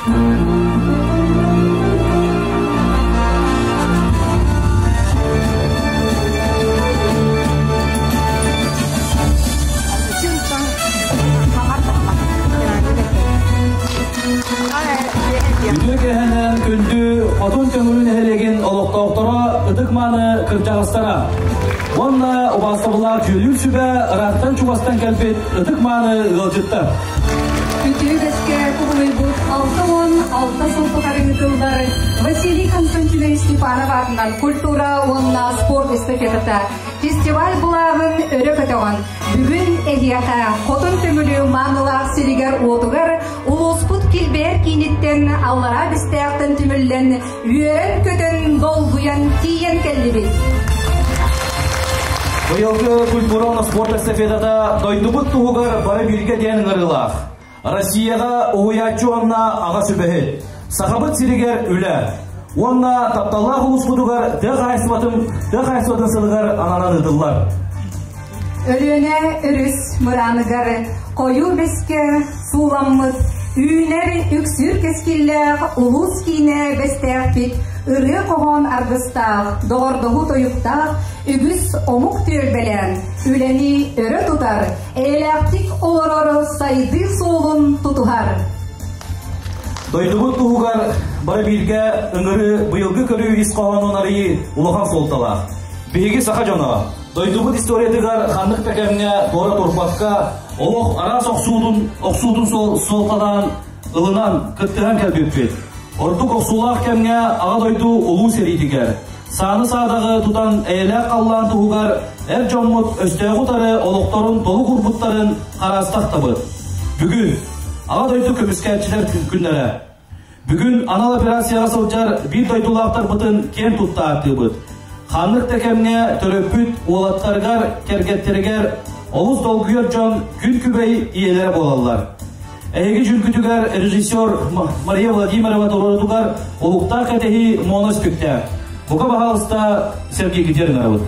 Үтүө кэһэнэн күндү Хотун Төҥүлү нэһилиэгин олохтоохторо ытык-мааны кырдьаҕастара уонна убаастабыллаах дьүүллүүр сүбэ ыраахтан-чугастан кэлбит ытык-мааны ыалдьыттар. Үтүө үгэскэ кубулуйбут 66 сыл тухары ыытыллар Василий Константинович Степанов аатынан культура уонна спорт эстафетата фестиваль былааҕын өрө көтөҕөн, бүгүн эһиэхэ Хотун Төҥүлү маанылаах сиригэр-уотугар улууспут килбэйэр кииниттэн Аллараа Бэстээхтэн түмүллэн, үөрэн-көтөн, долгуйан тиийэн кэллибит. Быйылгы культура уонна спорт эстафетата дойдубут туһугар бары бииргэ диэн ыҥырыылаах. Россияҕа уһуйааччы уонна аҕа сүбэһит. Сахабыт сиригэр үлэ уонна тапталлаах улууспутугар тыа хаһаайыстыбатын тыа хаһаайыстыбатын сылыгар ананан ыытыллар. Өлүөнэ өрүс мырааныгар хойуу бэскэ сууламмыт үүнэр үксүүр кэскиллээх улуус киинэ бэстээхпит ырыа-хоһоон аргыстаах, доҕордоһуу тойуктаах үгүс омук түөлбэлээн үлэни өрө тутар, эйэлээхтик олорор сайдыы суолун тутуһар. Дойдубут туһугар бары бииргэ ыҥырыы быйылгы көрүү ис хоһоонун арыйыы улахан суолталаах. Биһиги саха дьоно дойдубут историятыгар ханнык да кэмҥэ туора турбакка олох араас охсуутун, охсуутун суолталаан ылынан кыттыһан кэлбиппит. Ордук охсуулаах кэмҥэ Аҕа дойду улуу сэриитигэр сааны-саадаҕы тутан эйэлээх халлаан туһугар эр дьоммут өстөөҕү утары олохторун толук уурбуттарын хараастахтабыт. Бүгүн Аҕа дойду көмүскээччилэр күннэрэ. Бүгүн анал операцияҕа сылдьар биир дойдулаахтарбытын киэн тутта ааттыыбыт. Ханнык да кэмҥэ төрөппүт уолаттарыгар, кэргэттэригэр олус долгуйар дьон күн күбэй ийэлэрэ буолаллар. Эһиги дьүлгүтүгэр режиссер Мария Владимирова туруорутугар Улуктаах кэтэһии моно-спектакль. Бука баһаалыста Сергей Гидерин арабыт.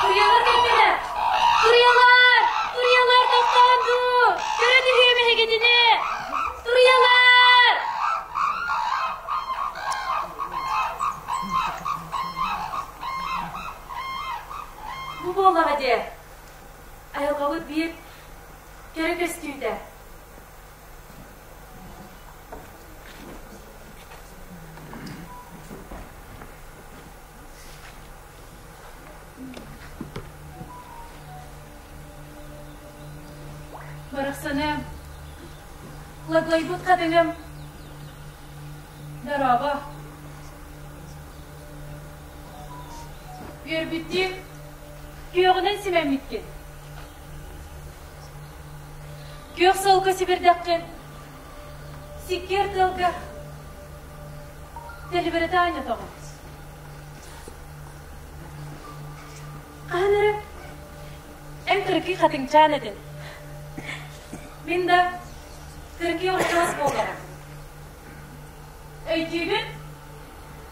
Туруйалар кэллилэр! Туруйалар! Туруйалар тохтоон дуу! Көрө түһүөм эһигитини! Туруйалар! Бу буоллаҕа дии. Айылҕабыт биир кэрэ көстүүтэ. Барахсаным, лаглайбыт хатыҥым. Дорообо. Үөрбүттүү күөҕүнэн симэммиккин. Күөх суолга сибирдэххин, сиккиэр тыалга тэлибирэтэ аанньатаҕын. Хаһан эрэ эн кыракый хатыҥчаан этин. Мин да кыракый оҕочоос буоллаҕым. Өйдүүгүн?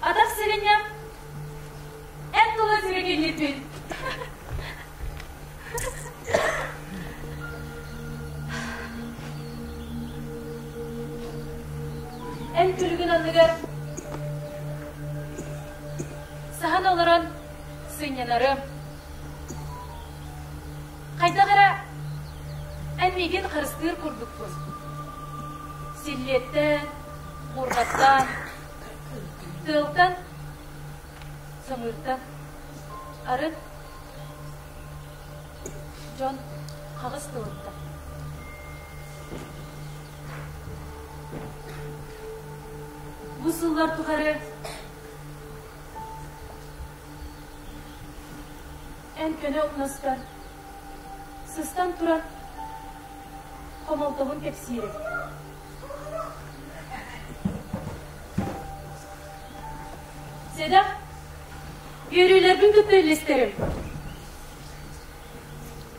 Атах сиринньэм эн тула сиригинньиппин. Эн күлүгүн анныгар саһан олорон сынньанарым. Хайдах эрэ эн миигин харыстыыр курдуккун. Силлиэттэн, буурҕаттан, тыалтан, самыыртан арыт дьон хаҕыс тылыттан. Бу сыллар тухары Эн көнө умнаскар сыстан туран хомолтобун кэпсиирим. Сэдэх, үөрүүлэрбин кытта үллэстэрим.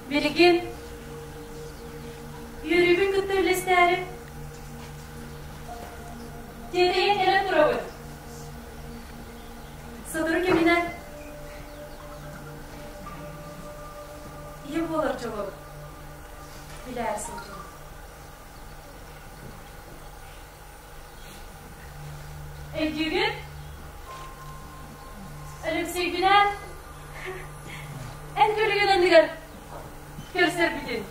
Билигин үөрүүбүн кытта үллэстээри тиэтэйэн кэлэн турабын. Сотору кэминэн ийэ буолар дьолу билээри сылдьабын. Өйдүүгүн? Өлөксөйгүнээн эн көлүгүн анныгар көрсөрбүтүн.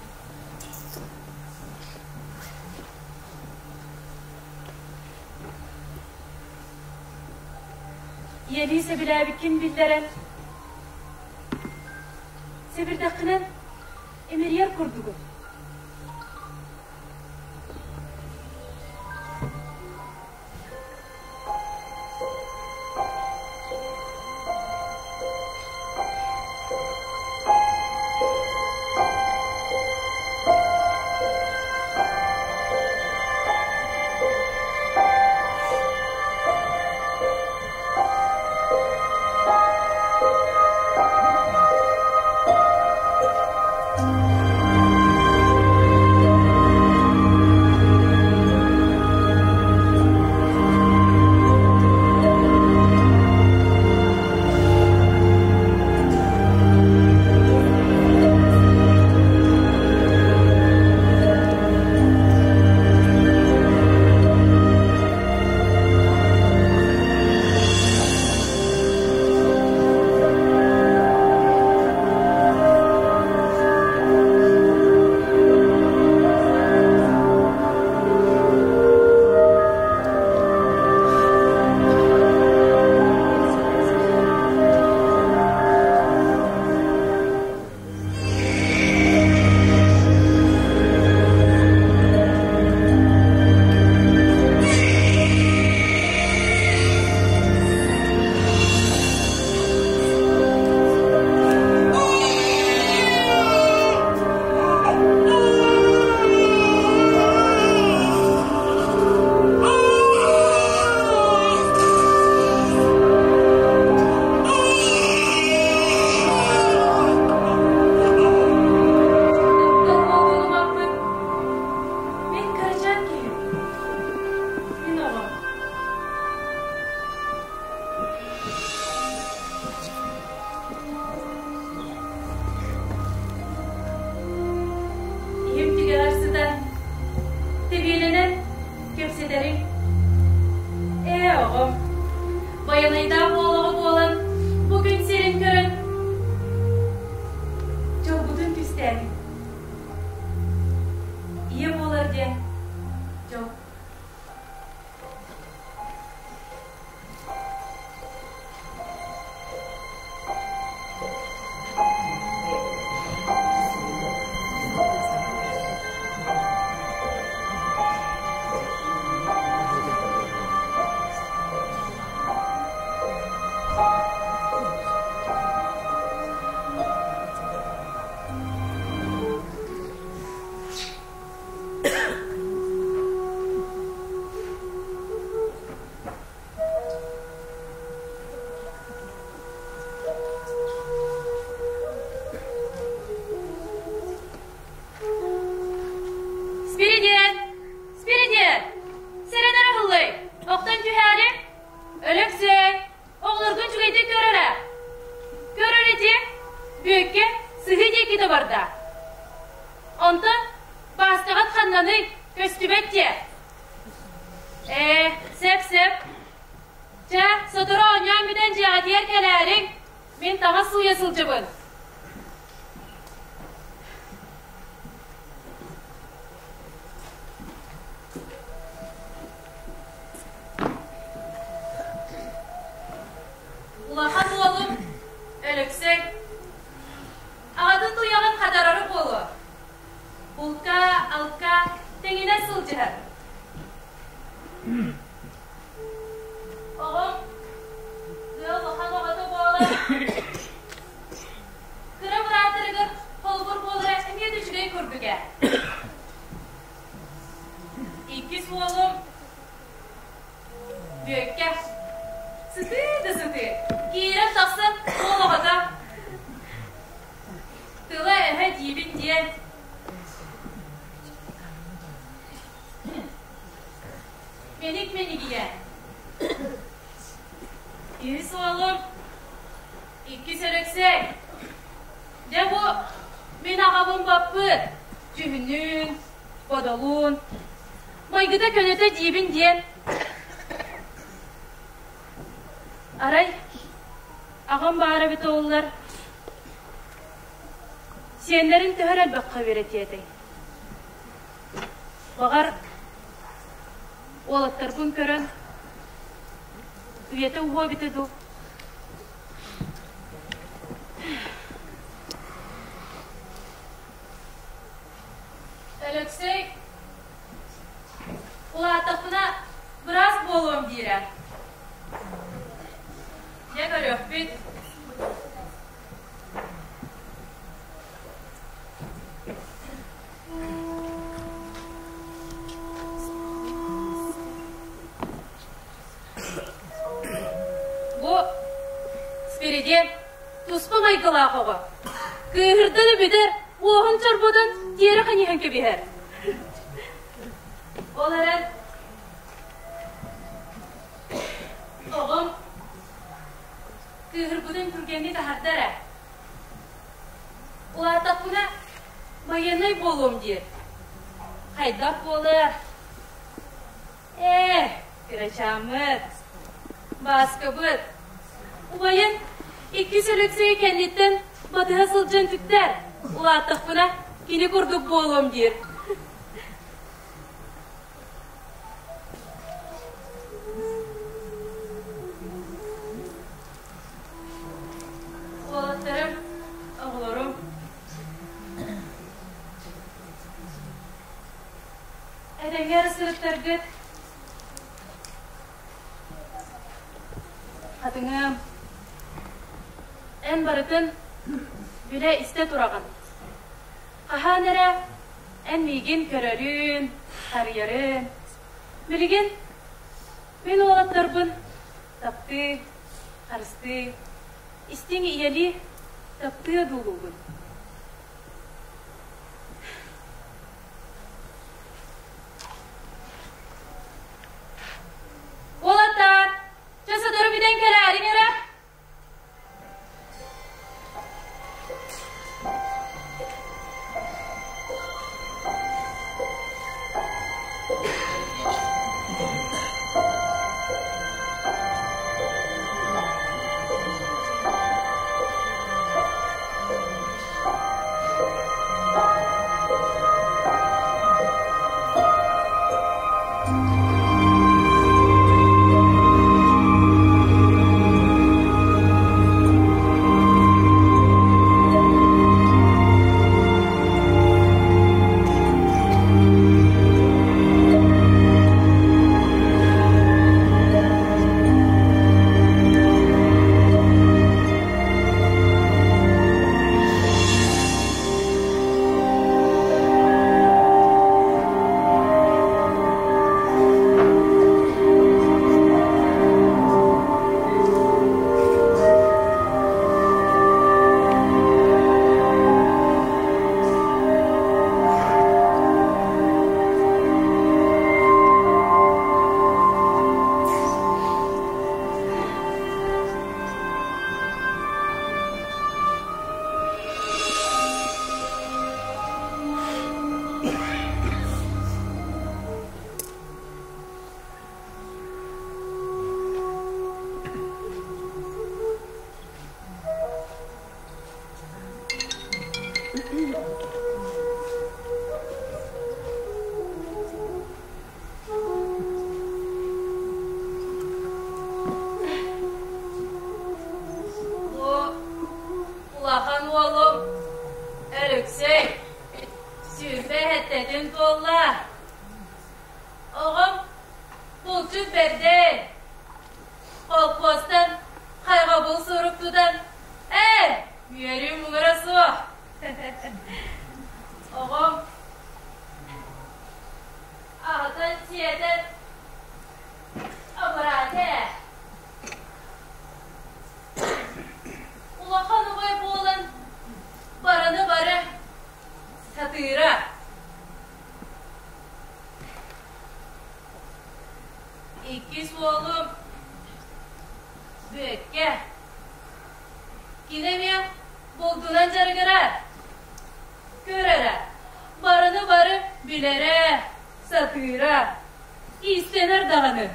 Ийэлии сөбүлээбиккин биллэрэн, сэбирдэххинэн имэрийэр курдугун. Мин кырачаан киһим. Мин оҕом. Ийэм түгэҕэр сытан, тэбиэлэнэн кэпсэтэрим. Ээ, оҕом, байанайдаах уол оҕо буолан, бу күн сирин көрөн, дьолбутун түстээтим. Ийэ буолар диэн дьол. таҥас сууйа сылдьабын. Улахан уолум Өлөксөй аҕатын туйаҕын хатарара буолуо. Булка, алка тэҥинэн сылдьыһар. Оҕом ыал улахан оҕото буолан кыра бырааттарыгар холобур буолара эмиэ да үчүгэй курдук ээ. Иккис уолум Бүөккэ сытыы да сытыы киирэн-тахсан уол оҕото тыла-өһө диибин диэн Мэник мэнигийэ Үһүс уолум Иккис Өлөксөй Дьэ бу мин аҕабын баппыт дьүһүнүн, бодолуун, майгыта көнөтө диибин диэн Арай аҕам баара эбитэ буоллар сиэннэрин төһө эрэ элбэххэ үөрэтиэ этэй? Баҕар, уолаттарбын көрөн үйэтэ уһуо эбитэ дуу? Өлөксөй улааттахпына быраас буолуом диирэ. Дьэ көрүөхпүт. Бу Спиридиэн туспа майгылаах оҕо. Кыыһырда да бүтэр, уоһун чорботон тиэрэ ханьыһан кэбиһэр. Ол эрэн оҕом кыыһырбытын түргэнник аһарда эрэ. Улааттахпына байыаннай буолуом диир. Хайдах буолар? Ээ, кырачааммыт, Бааскабыт, убайын иккис Өлөксөй кэнниттэн батыһа сылдьан түктэр, улааттахпына кини курдук буолуом диир. Уолаттарым, оҕолорум, этэҥҥэ эрэ сырыттаргыт Хатыҥыам, эн барытын билэ-истэ тураҕын. Хаһан эрэ эн миигин көрөрүн, харыйарын. Билигин мин уолаттарбын таптыы, харыстыы, истиҥ ийэлии таптыы одуулуубун. Уолаттаар, чэ сотору бүтэн кэлээриҥ эрэ. Булчут бэрдэ! Холкуостан хайҕабыл сурук тутан, ээ, үөрүү муҥура суох. Оҕом аҕатын-сиэтэн абыраата ээ. Улахан убай буолан бараны бары сатыыра. Иккис уолум Бүөккэ. Кини эмиэ булдунан дьарыгырар. Көр эрэ, барыны бары билэрэ, сатыыра, иистэнэр даҕаны.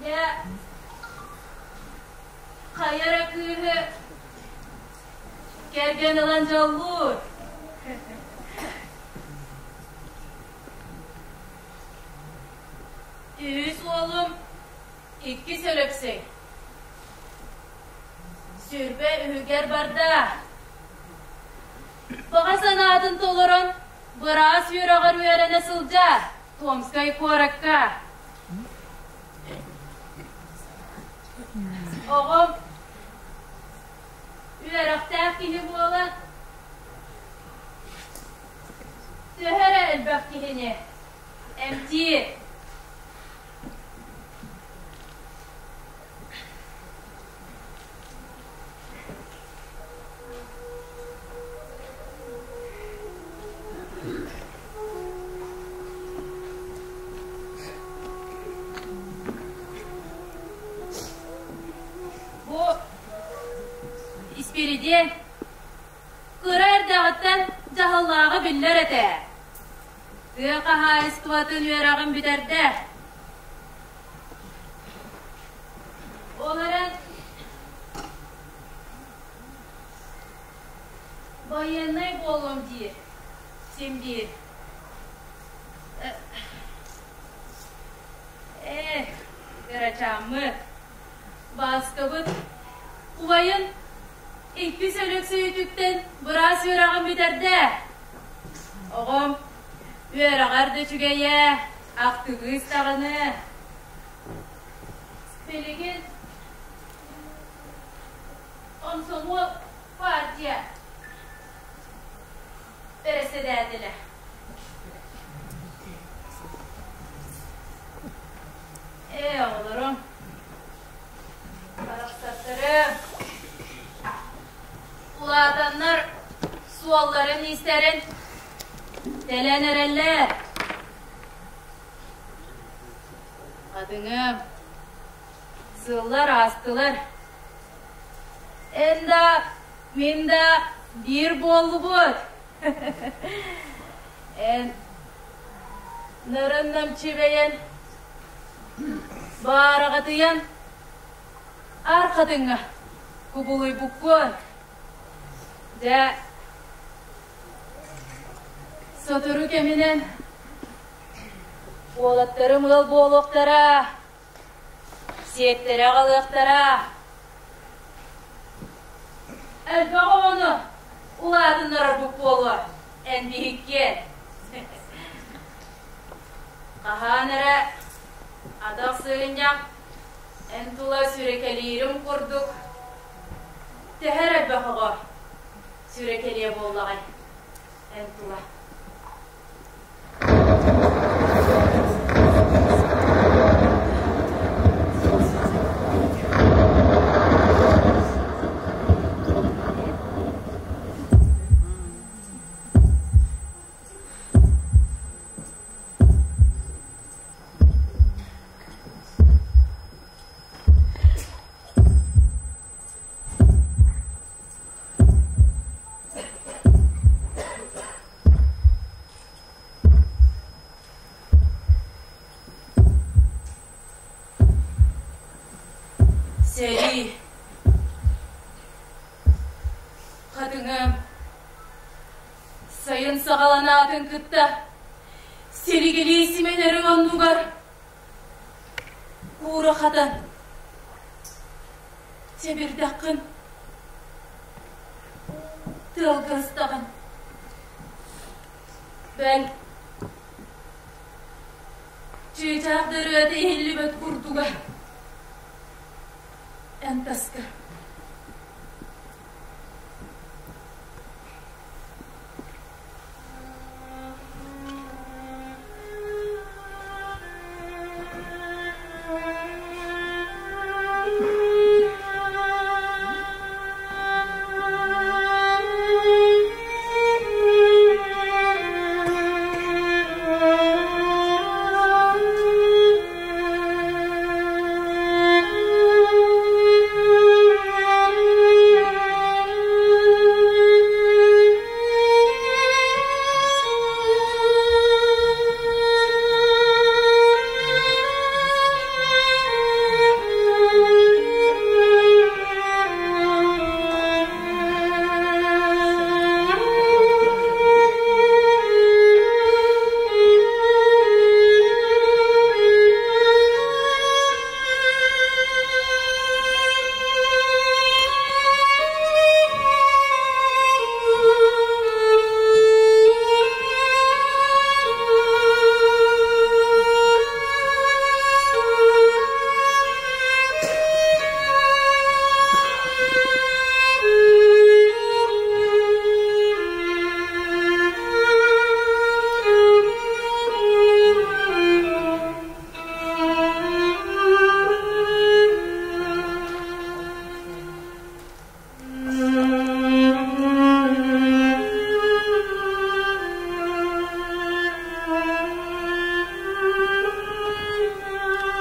Дьэ, хайа эрэ кыыһы Кэргэн ылан дьоллуур. Үһүс уолум иккис Өлөксөй. Сүрбэ үһүгэр барда. Баҕа санаатын толорон, быраас үөрэҕэр үөрэнэ сылдьар Томскай куоракка. Оҕом Үөрэхтээх киһи буолан, төһө эрэ элбэх киһини эмтиир. Бу Испиридиэн кыра эрдэҕиттэн дьаһаллааҕа биллэр этэ. Тыа хаһаайыстыбатын үөрэҕин бүтэрдэ. Ол эрэн байыаннай буолуом диир, син биир. Ээ, кырачааммыт, Бааскабыт убайын иккис Өлөксөйүтүттэн быраас үөрэҕин бүтэрдэ. Оҕом үөрэҕэр да үчүгэйэ, актыбыыс даҕаны. Билигин комсомол партия бэрэссэдээтэлэ. Ээ, оҕолорум, барахсаттарым, улаатаннар суолларын-иистэрин тэлэн эрэллэр. Хатыҥым, сыллар аастылар. Эн да, мин да биир буоллубут. Эн нарын-намчы бэйэн баараҕатыйан аар хатыҥҥа кубулуйбуккун. Дьэ, сотору кэминэн уолаттарым ыал буолуохтара, сиэттэрэ аҕалыахтара. Элбэх оҕону улаатыннарарбыт буолуо, эн биһикки. Хаһан эрэ атах сыынньах эн тула сүрэкэлиирим курдук төһө эрэ элбэх оҕо сүрэкэлиэ буоллаҕай эн тула. Сэрии Хатыҥым сайын саҕаланаатын кытта силигилии симэнэрин оннугар куура хатан Сэбирдэххин тыалга ыстаҕын. Бэл, чыычаах да ырыата иһиллибэт курдуга. Эн таска.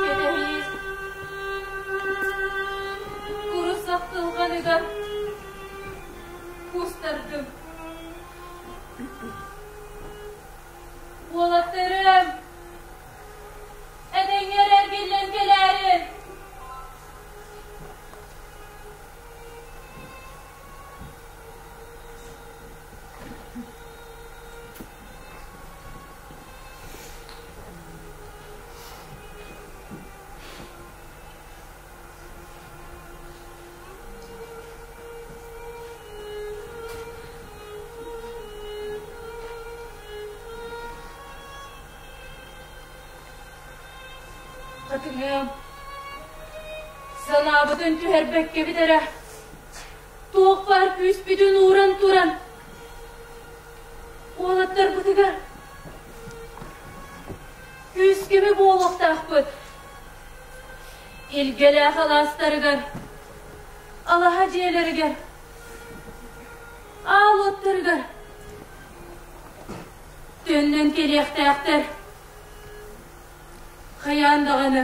Кэтэһии курус ахтылҕаныгар кустардым. Уолаттарым, этэҥҥэ эрэ эргиллэн кэлээрин! Хатыҥым, санаабытын түһэрбэккэбит эрэ, туох баар күүспүтүн ууран туран, уолаттарбытыгар күүс-көмө буолуохтаахпыт. Илгэлээх алаастарыгар, алаһа дьиэлэригэр, аал уоттарыгар төннөн кэлиэхтээхтэр. Хайаан даҕаны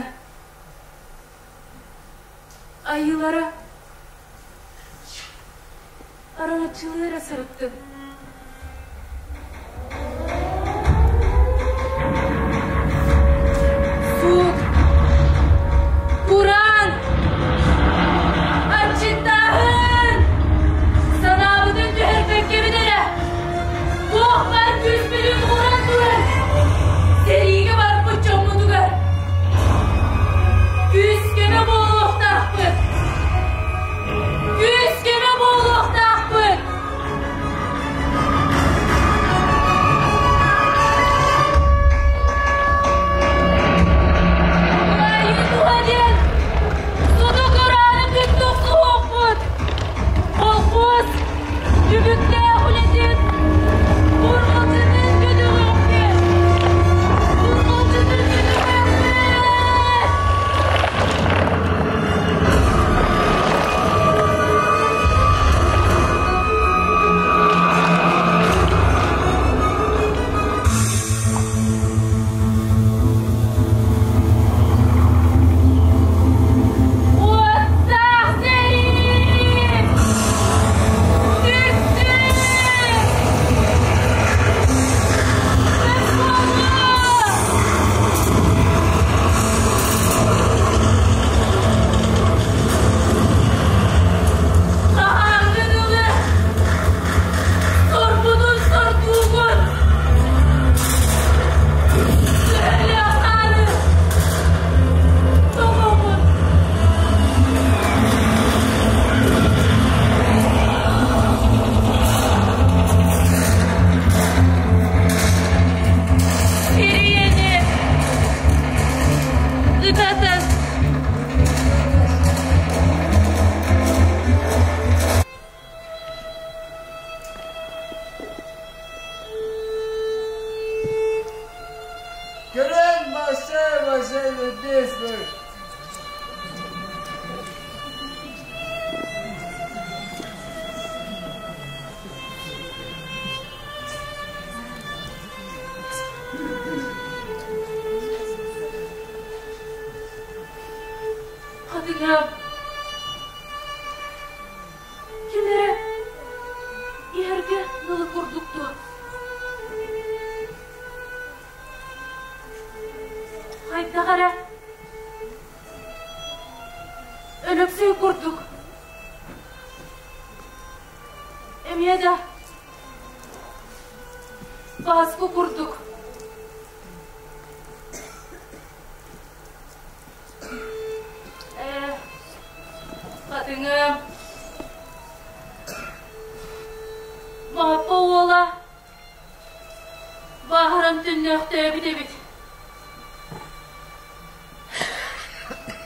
айыылара араҥаччылыы эрэ сырыттым. Суут, кураан, аччыктааһын! Санаабытын түһэрбэккэбит эрэ, туох баар күүспүтүн ууран туран, сэриигэ барбыт дьоммутугар күүс-көмө буолуохтаахпыт! Күүс-көмө буолуохтаахпыт! Көрөн большой-большой небесный. Хатыҥа ким эрэ иһэргэ дылы курдук дуо? Хайдах эрэ Өлөксөй курдук эмиэ да Бааска курдук Ээ, хатыҥым Мааппа уола бааһыран төннөөхтөөбүт эбит.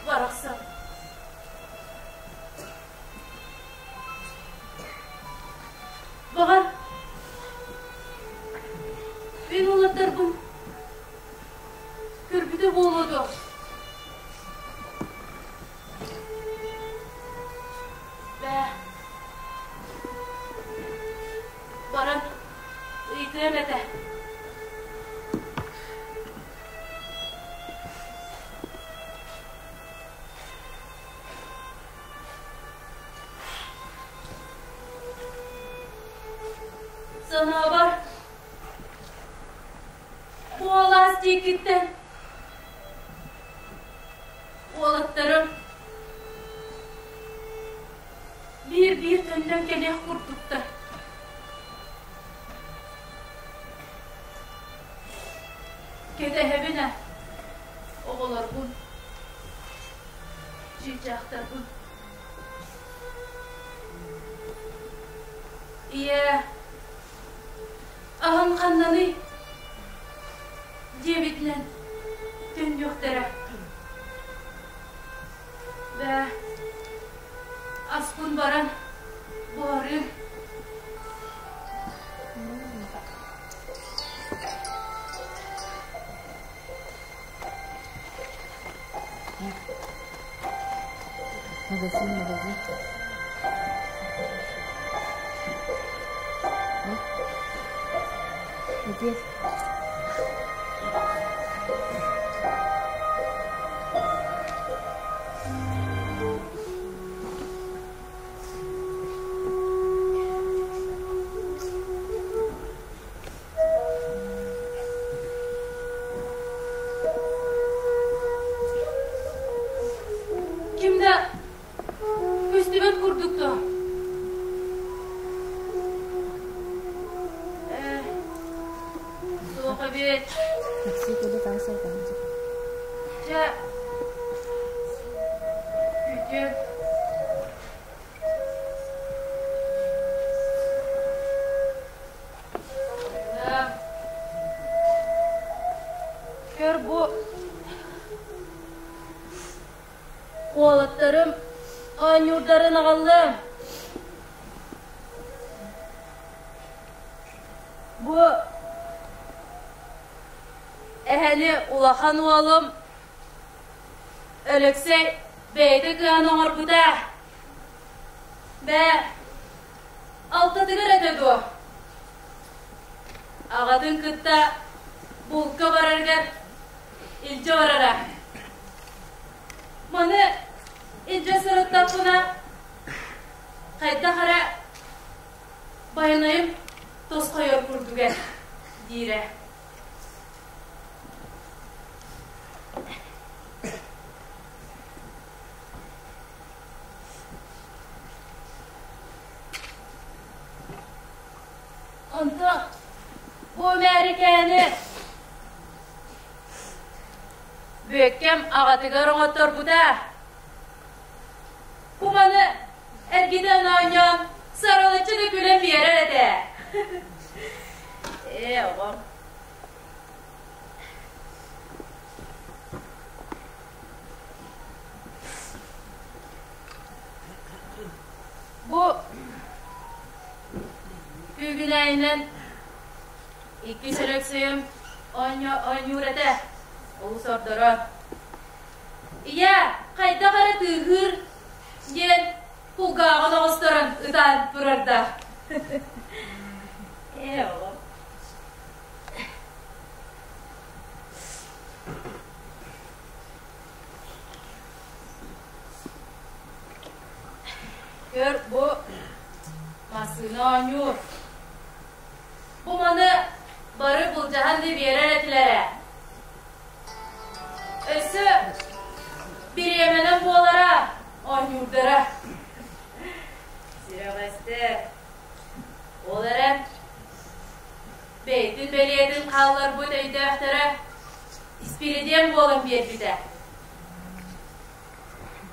Барахсан. Баҕар, мин уолаттарбын көрбүтэ буолуо дуо? Бээ, баран ыйытыам этэ. Санаабар, бу алаас диэкиттэн уолаттарым биир-биир төннөн кэлиэх курдуктар. Кэтэһэбин ээ, оҕолорбун, чыычаахтарбын. Ийээ, аһын ханнаный? диэбитинэн төннүөхтэрэ. Бээ, аспын баран буһарыым. Магазин, магазин. Где? Ким да көстүбэт курдук дуо? Ээ, суох эбит. Такси кэлэ таҥса Дьэ, күтүө. Көр бу уолаттарым оонньуурдарын аҕаллым. Бу эһэни улахан уолум Өлөксөй бэйэтэ кыһан оҥорбута. Бээ, алтатыгар этэ дуо? Аҕатын кытта булка барарыгар илдьэ барара. Маны илдьэ сырыттахпына, хайдах эрэ байанайым тосхойор курдуга диирэ. Онто бу мээрикээни Бүөккэм аҕатыгар оҥотторбута. Куманы эргитэн оонньоон сарылыччы да күлэн биэрэр этэ. Ээ, оҕом. Бу күүгүнэйинэн иккис Өлөксөйүм оонньуур этэ. Олус ордорор. Ийээ, хайдах эрэ тыаһыыр диэн кулгааҕын оҕосторон ытаан турардаах. Ээ, оҕом. Көр, бу массыына оонньуур. Бу маны бары былдьаһан да биэрэр этилэрэ. Өссө бириэмэнэн буолара, оонньуурдара. Сүрэҕэстэр. Ол эрэн бэйэтин бэлиэтин хаалларбыт өйдөөхтөрө Испиридиэн буолан биэрбитэ.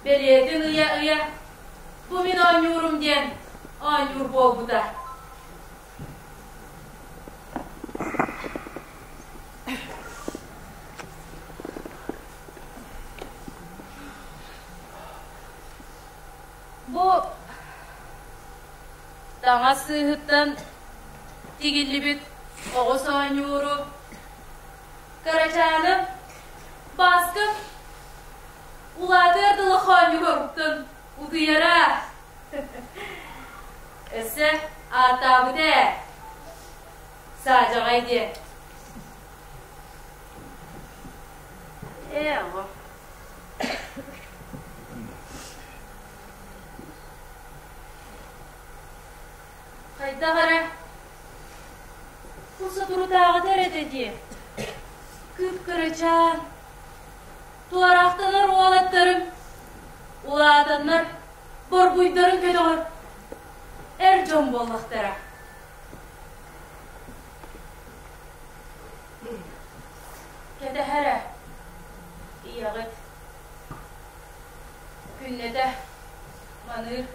Бэлиэтин ыйа-ыйа бу мин оонньуурум диэн оонньуур буолбута. Бу таҥас сыыһыттан тигиллибит оҕус оонньууру Кырачааным, Бааскам улаатыар дылы хоонньугуруттун утуйара. Өссө ааттаабыт ээ, саадьаҕай диэн. Ээ, оҕо. Хайдах эрэ Бу соторутааҕыта эрэ этэ дии. Кып-кырачаан, туораахтанар уолаттарым улаатаннар борбуйдарын көтөҕөр эр дьон буоллахтара. Кэтэһэрэ ийэҕит күннэтэ маныыр.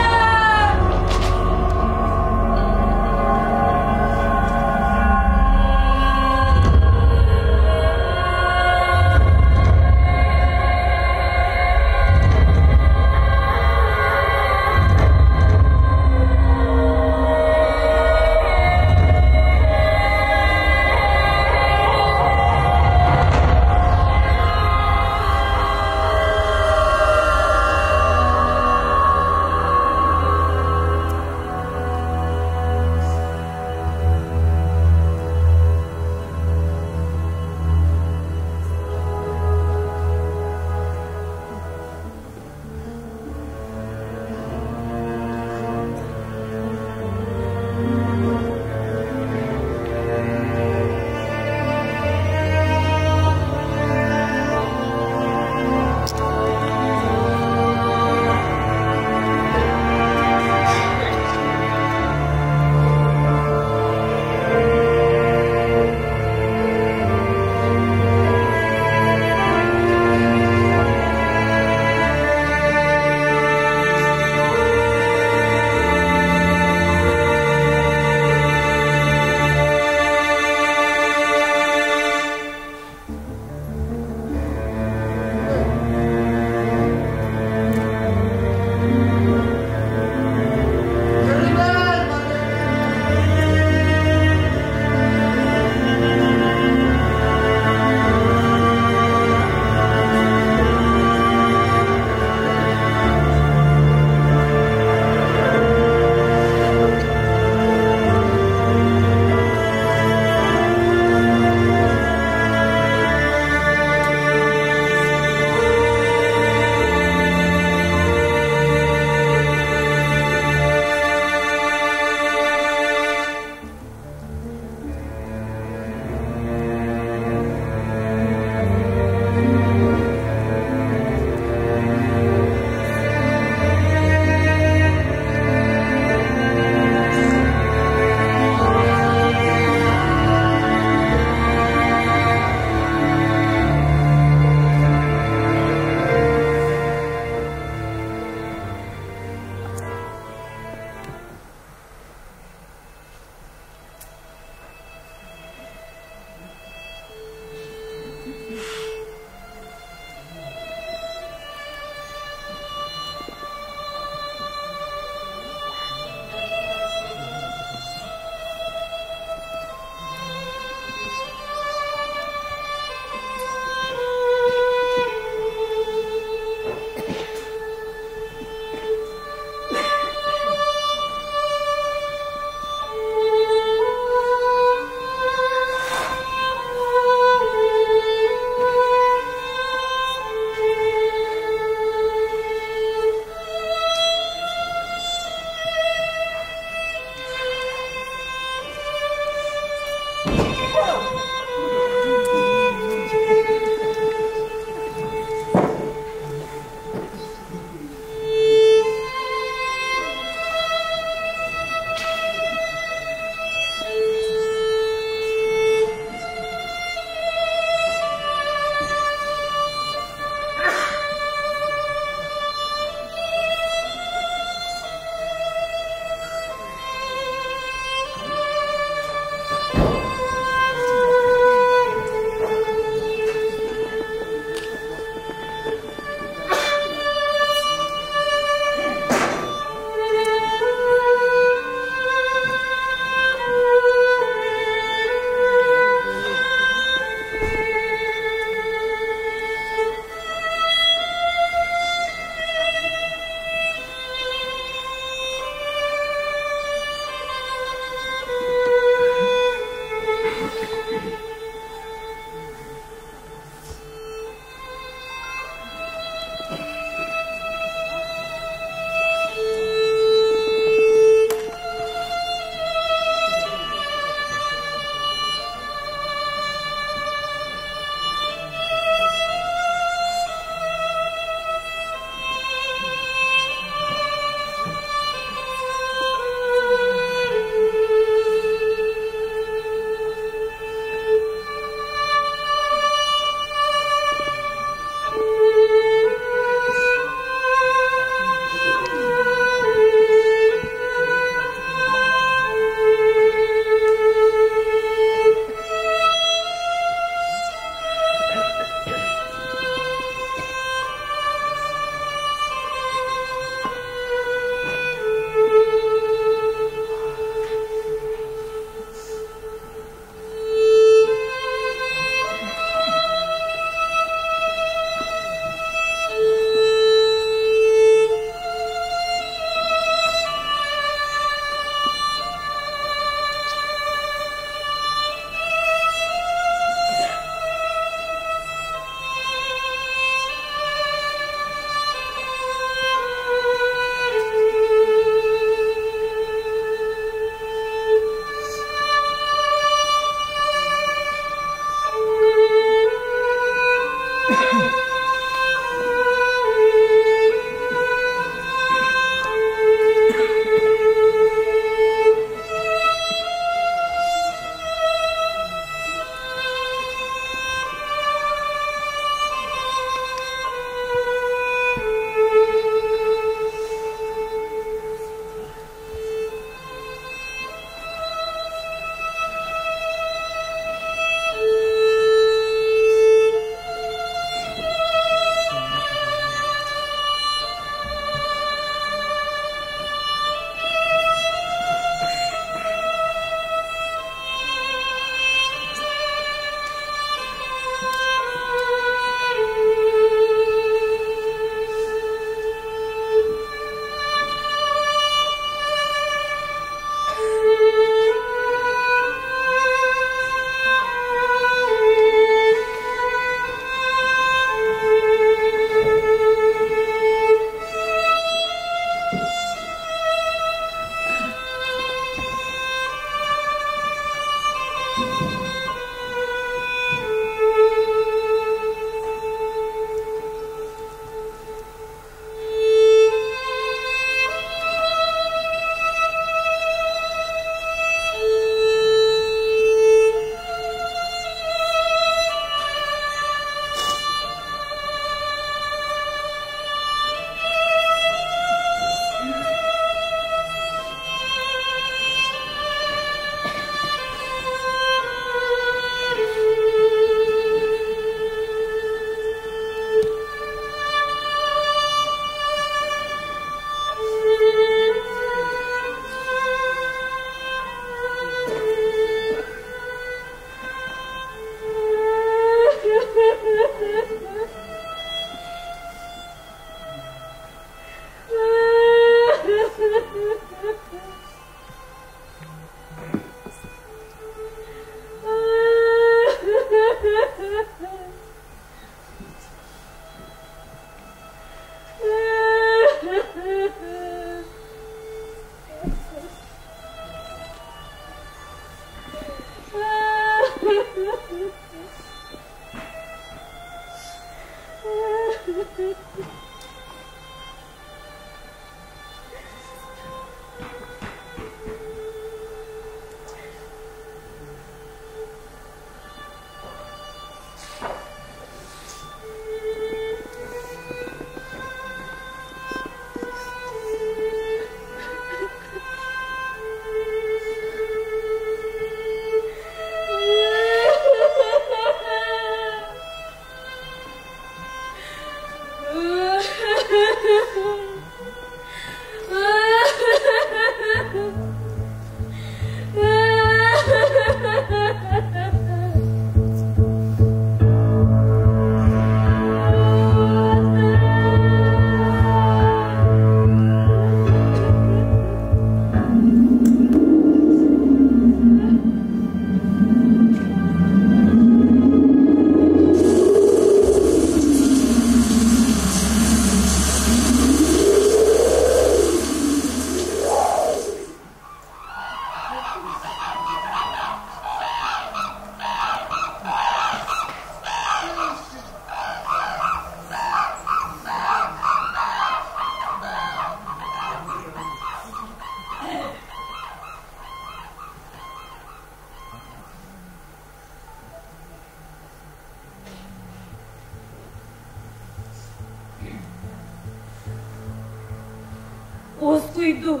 Уоскуйду.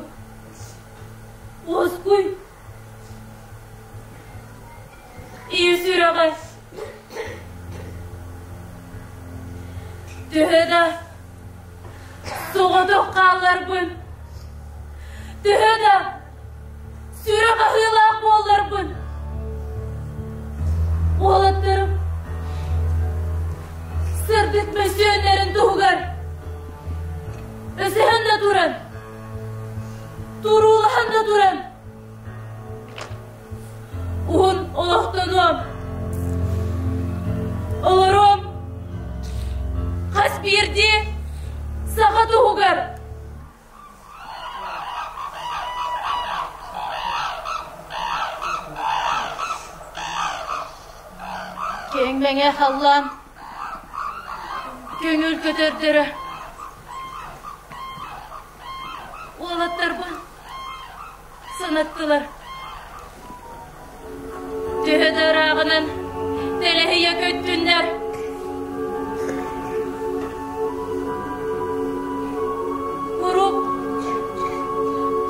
Уоскуй. Ийэ сүрэҕэ. Төһө да соҕотох хаалларбын, төһө да сүрэх аһыылаах буолларбын, уолаттарым сырдык мөссүөннэрин туһугар өсөһөн да туран, туруулаһан да туран Уһун олохтонуом. Олоруом. Хас биирдии саха туһугар. Киэҥ мэҥэ халлаан көҥүл көтөрдөрө уолаттарбын санаттылар. Төһө да ырааҕынан тэлэһийэ көттүннэр. Куруук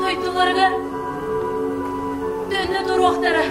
дойдуларыгар төннө туруохтара.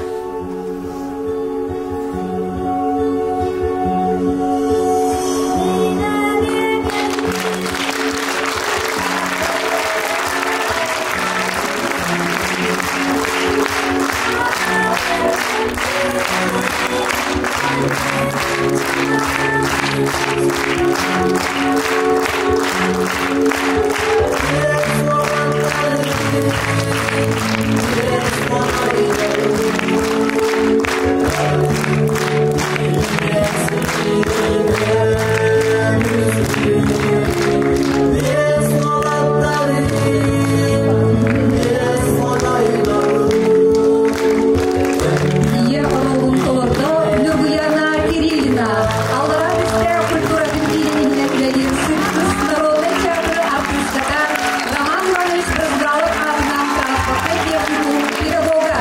Ийэ оруолун толордо Ньургуяна Кириллина. Аллараа Бэстээх культуратын киинин иһинэн үлэлиир Сырдыс народнай театр артыыстата Роман Иванович Брызгалов аатынан транспортнай техникум педагога.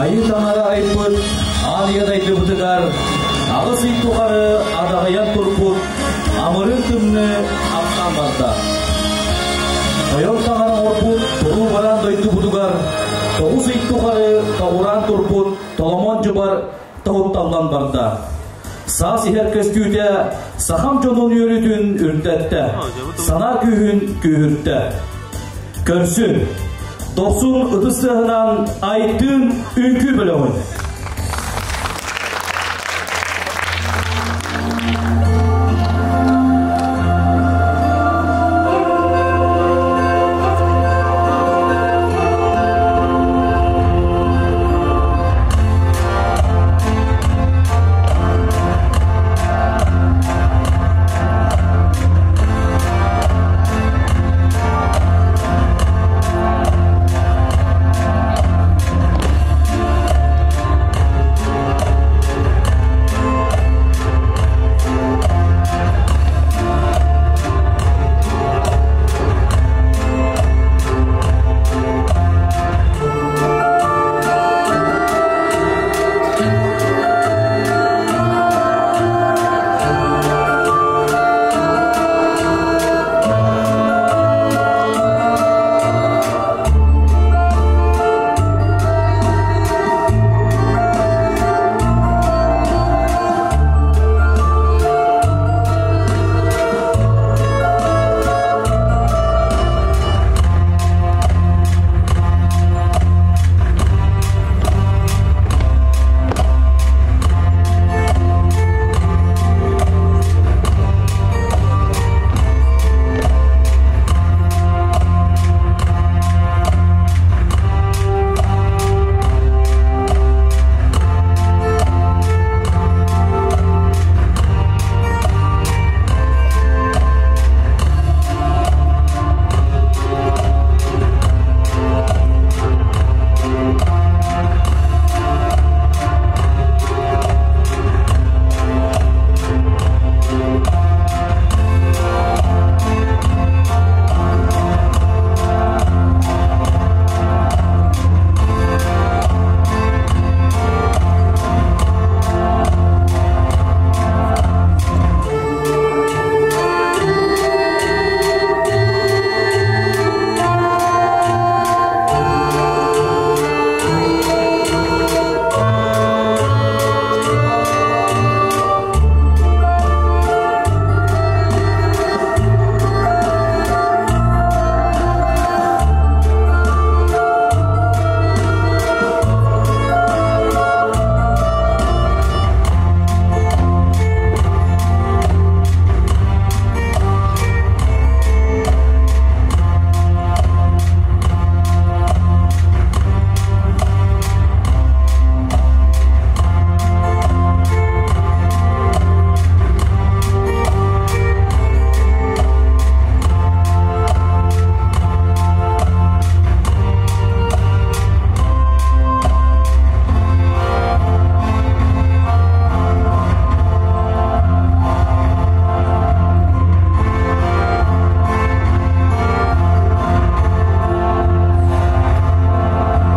Айыы таҥара айбыт аан ийэ дайдыбытыгар аҕыс ый тухары адаҕыйан турбут амырыын тымныы ахтан барда. Тойон таҥара оҥорбут туруу бараан дойдубутугар тоҕус ый тухары тухары тоҕураан турбут толомон дьыбар тоһутталлан барда. Саас иһэр көстүүтэ сахам дьонун үөрүүтүн үрдэттэ, санаа күүһүн күүһүртэ. Көрсүн, дохсун ытыс тыаһынан Айтыын үҥкүү бөлөҕүн.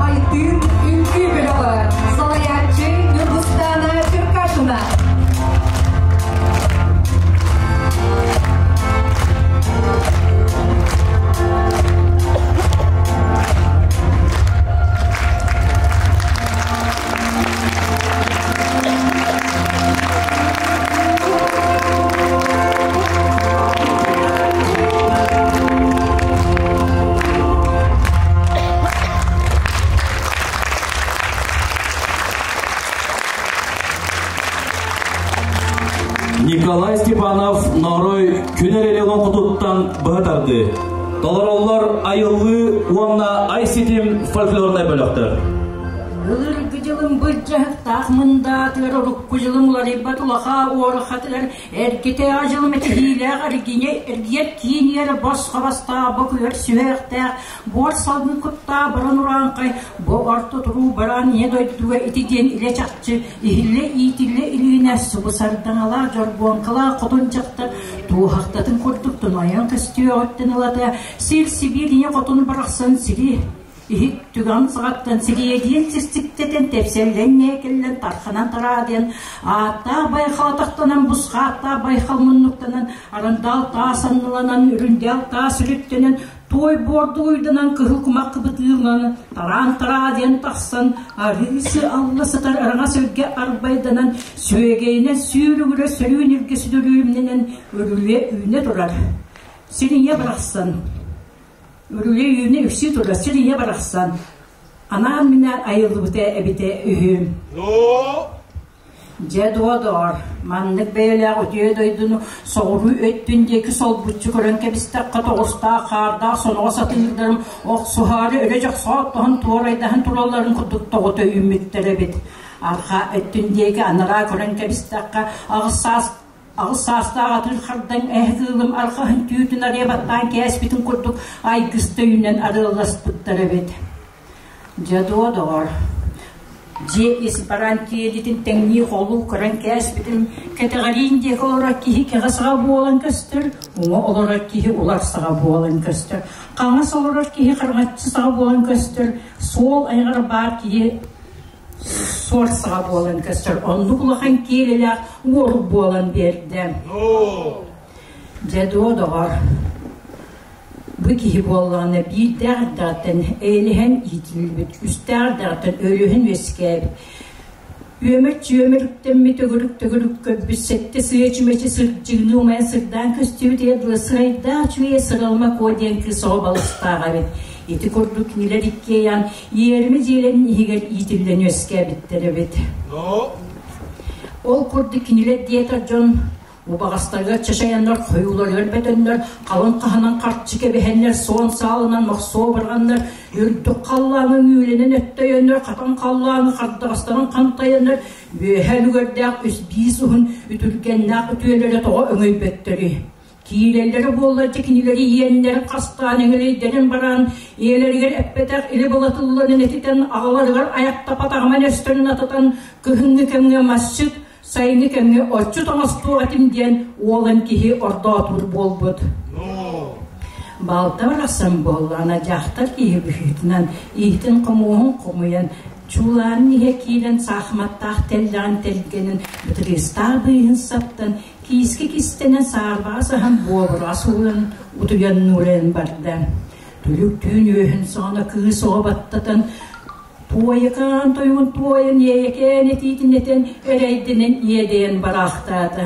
Айтыын үҥкүү бөлөҕө, салайааччы Ньургустаана Черкашина. Николай Степанов Ноорой күн эрэли олоҥхотуттан быһа тардыы. Толороллор Айыллыы уонна Ай ситим фольклорнай бөлөхтөр. Былыргы дьылым былдьаһыктаах мындаатыгар урукку дьылым уларыйбат улаха уорахатыгар эргитээҕи дьылым этиһиилээх эргине эргийэр киинигэр босхо бастаах бу күһэр сүһүөхтээх буор салгын куттаах баран урааҥхай бу орто туруу бараан ийэ дойдуга ити диэн илэ чахчы иһиллэ иитиллэ илиинэ субу сардаҥалаах дьоргуоҥкалаах хотун дьахтар туоһахтатын курдук тунайан көстүөҕүттэн ылата сир сибиир ийэ хотун барахсан сири иһит түгэн саҕаттан сириэдиэн сирсиктэтэн тэпсэллэн нээкэллэн тарханан тараадыан ааттаах байхал атахтанан бусхааттаах байхал муннуктанан арындаал таас анныланан үрүндээл таас үрүттэнэн. Туой буордук уйданан кыһыл кумах кыбытыыланан тараан-тараа диэн тахсан, арыысы алла сытар араҥас өргө арбайданан, сүөгэйинэн сүүрүгүрэ сөрүүн илгэ сүдүрүүмнэнэн үрүлүйэ үүнэ турар. Сир ийэ барахсан, үрүлүйэ үүнэ үксүү турар сир ийэ барахсан анаан-минээн айыллыбыта эбитэ үһү. Дьэ, дуо доҕор, маннык бэйэлээх үтүө дойдуну соҕуруу өттүн диэки солбуччу көрөн кэбистэххэ тоҕустаах хаардаах соноҕос атыырдарым охсуһаары өрө дьохсооттоһон туорайдаһан туралларын курдук тоҕута үүммүттэр эбит. Арҕаа өттүн диэки анараа көрөн кэбистэххэ аҕыс саас аҕыс саастаах атыыр хардаҥ эһэ кыылым арҕаһын түүтүн арыйа баттаан кээспитин курдук айгыста үүнэн арыалласпыттар эбит. Дьэ дуо, доҕор, дьиэ ис бараан киэлитин тэҥнии холуу көрөн кээспитим, кэтэҕэриин диэки олорор киһи кэҕэ саҕа буолан көстөр, уҥа олорор киһи улар саҕа буолан көстөр, хаҥас олорор киһи хараҥаччы саҕа буолан көстөр, суол айаҕар баар киһи суор саҕа буолан көстөр, оннук улахан киэлилээх уорук буолан биэрдэ. Дьэ дуо, доҕор, Бу киһи буоллаҕына биирдээх эрдэҕиттэн эйэлэһэн иитиллибит, үстээх эрдэҕиттэн өлүһүн үөскээбит, үөмэр-чүөмэр үктэммит, төгүрүк-төгүрүк көрбүт, сэттэ сыа чүмэчи сырдьыгыныы умайан сырдаан көстүбүт ийэ дылы сырайдаах үчүгэй сыралыма куо диэн кыыс оҕо балыстаах эбит. Ити курдук кинилэр иккиэйээн иэримэ дьиэлэрин иһигэр иитиллэн үөскээбиттэр эбит. Ол курдук кинилэр диэтэр дьон Убаҕастарыгар чачайаннар, хойууларыгар бөтөннөр, халыҥ хаһанан харчы кэбиһэннэр, суон саалынан мохсуо барҕаннар, үрдүк халлааҥы үүлэнэн өттөйөннөр, хатан халлааҥы хардаҕастарын хантайаннар, үөһэ үлүгэрдээх үс биис уһун үтүргэннээх үтүөлэрэ тоҕо өҥөйбөттөрүй? Киирэллэрэ буоллар дьэ кинилэри иэннэрин хастаан эҥэлэйдэрин бараан, ийэлэригэр эппэтэх или былатылларын этитэн, аҕаларыгар айахтапатаҕынан өстөрүн атытан, кыһыҥҥы кэмҥэ масчыт, Сайыҥҥы кэмҥэ отчут оҥостуох этим диэн уолан киһи ордоотуур буолбут. Балта барахсан буоллаҕына дьахтар киһи быһыытынан иитин-хомуоһун хомуйан, чуулаанын иһэ киирэн саахыматтаах тэллэҕин тэлгэнэн, бытырыыстаах быыһын саптан, киискэ кистэнэн саарбаҕа саһан буобураҕа сууран утуйан нуурайан барда. Түлүк түүн үөһүн саҕана кыыс оҕо баттатан Туойакаан тойугун туойан иэйэкээн этиитин этэн эрэйдэнэн иэдэйэн бараахтаата.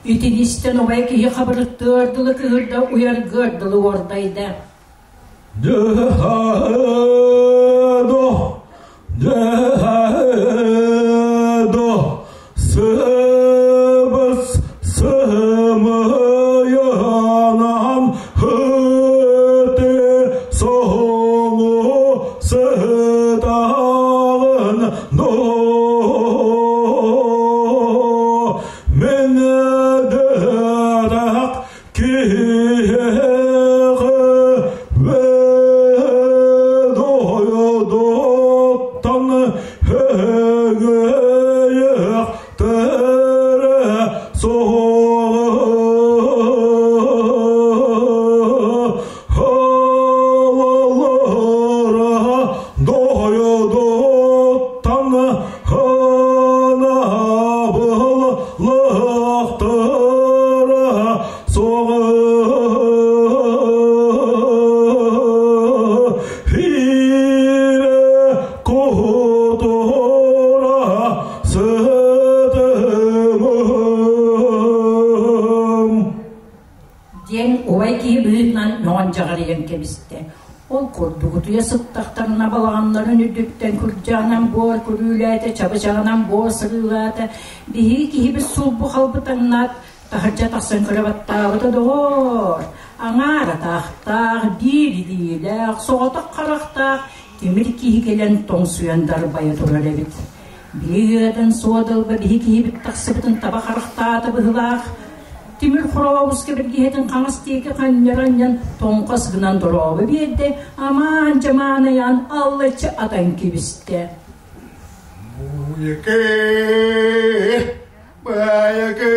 Итинистэн убай киһи хабырыттыар дылы кыһырда уйаргыар дылы уордайда. Суоҕа Хире кутура сытымым. Диэн убай киһи быһыытынан мөҕөн дьаҕарыйан кэбистэ. Ол курдук утуйа сыттахтарына балаҕаннарын үрдүттэн күрдьэҕинэн буор күрүүлээтэ, чабычаҕынан буор сырыылаата. Биһиги киһибит сулбу халбытаҥнаат, таһырдьа тахсан көрө баттаабыта доҕоор! Аҥаар атахтаах, биир илиилээх, соҕотох харахтаах тимир киһи кэлэн тоҥсуйан дарбайа турар эбит. Били ыатан суодалга биһи киһибит тахсыбытын таба харахтаата быһыылаах. Тимир Хорообуска бэргиһэтин хаҥас диэки ханньара анньан тоҥхос гынан дорообо биэрдэ, амаан-дьамаан айаан аллаччы атан кэбистэ. Буйаке, баяке,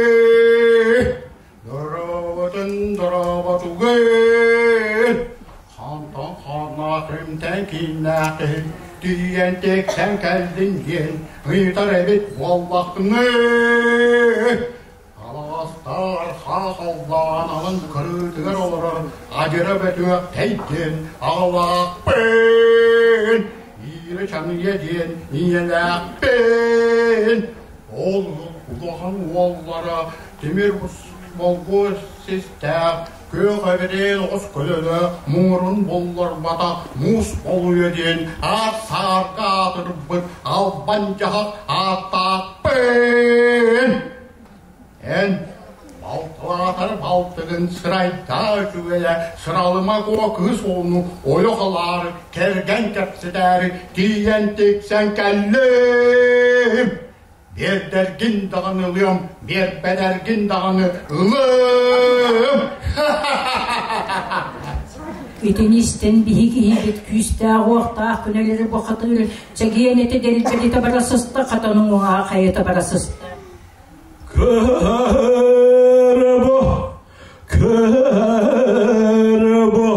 дороботун дороботугын, хантан ханнаахымтан кииннээхин, тиийэн тексэн кэлдин диэн ыйытар эбит буоллахтыҥы. Алаастар хаахаллаан алын кырыытыгар олорор адьыра бөтүөх тэйдин аҕалаахпын, иирэ чаҥыйа диэн ийэлээхпин. Ол улахан уоллара тимир болгуо систээх күөх эбэдиэн оҕус көлөлө муҥурун булларбатах муус олуйа диэн аат саарга аатырбыт албан дьаһах ааттаахпын. Эн балтылаатар балтыгын сырайдаа үчүгэйэ сыралыма куо кыыс оҕону ойох ылаары кэргэн кэпсэтээри тиийэн тиксэн кэллим. Биэрдэргин даҕаны ылыам, биэрбэтэргин даҕаны ылыам. Итини истэн биһиги киһибит күүстээх-уохтаах күнэлэри бухатыыр чэгиэн этэ дэлбэритэ бара сыста, хатан уҥуоҕа хайыта бара сыста. Кэрбо, кэрбо,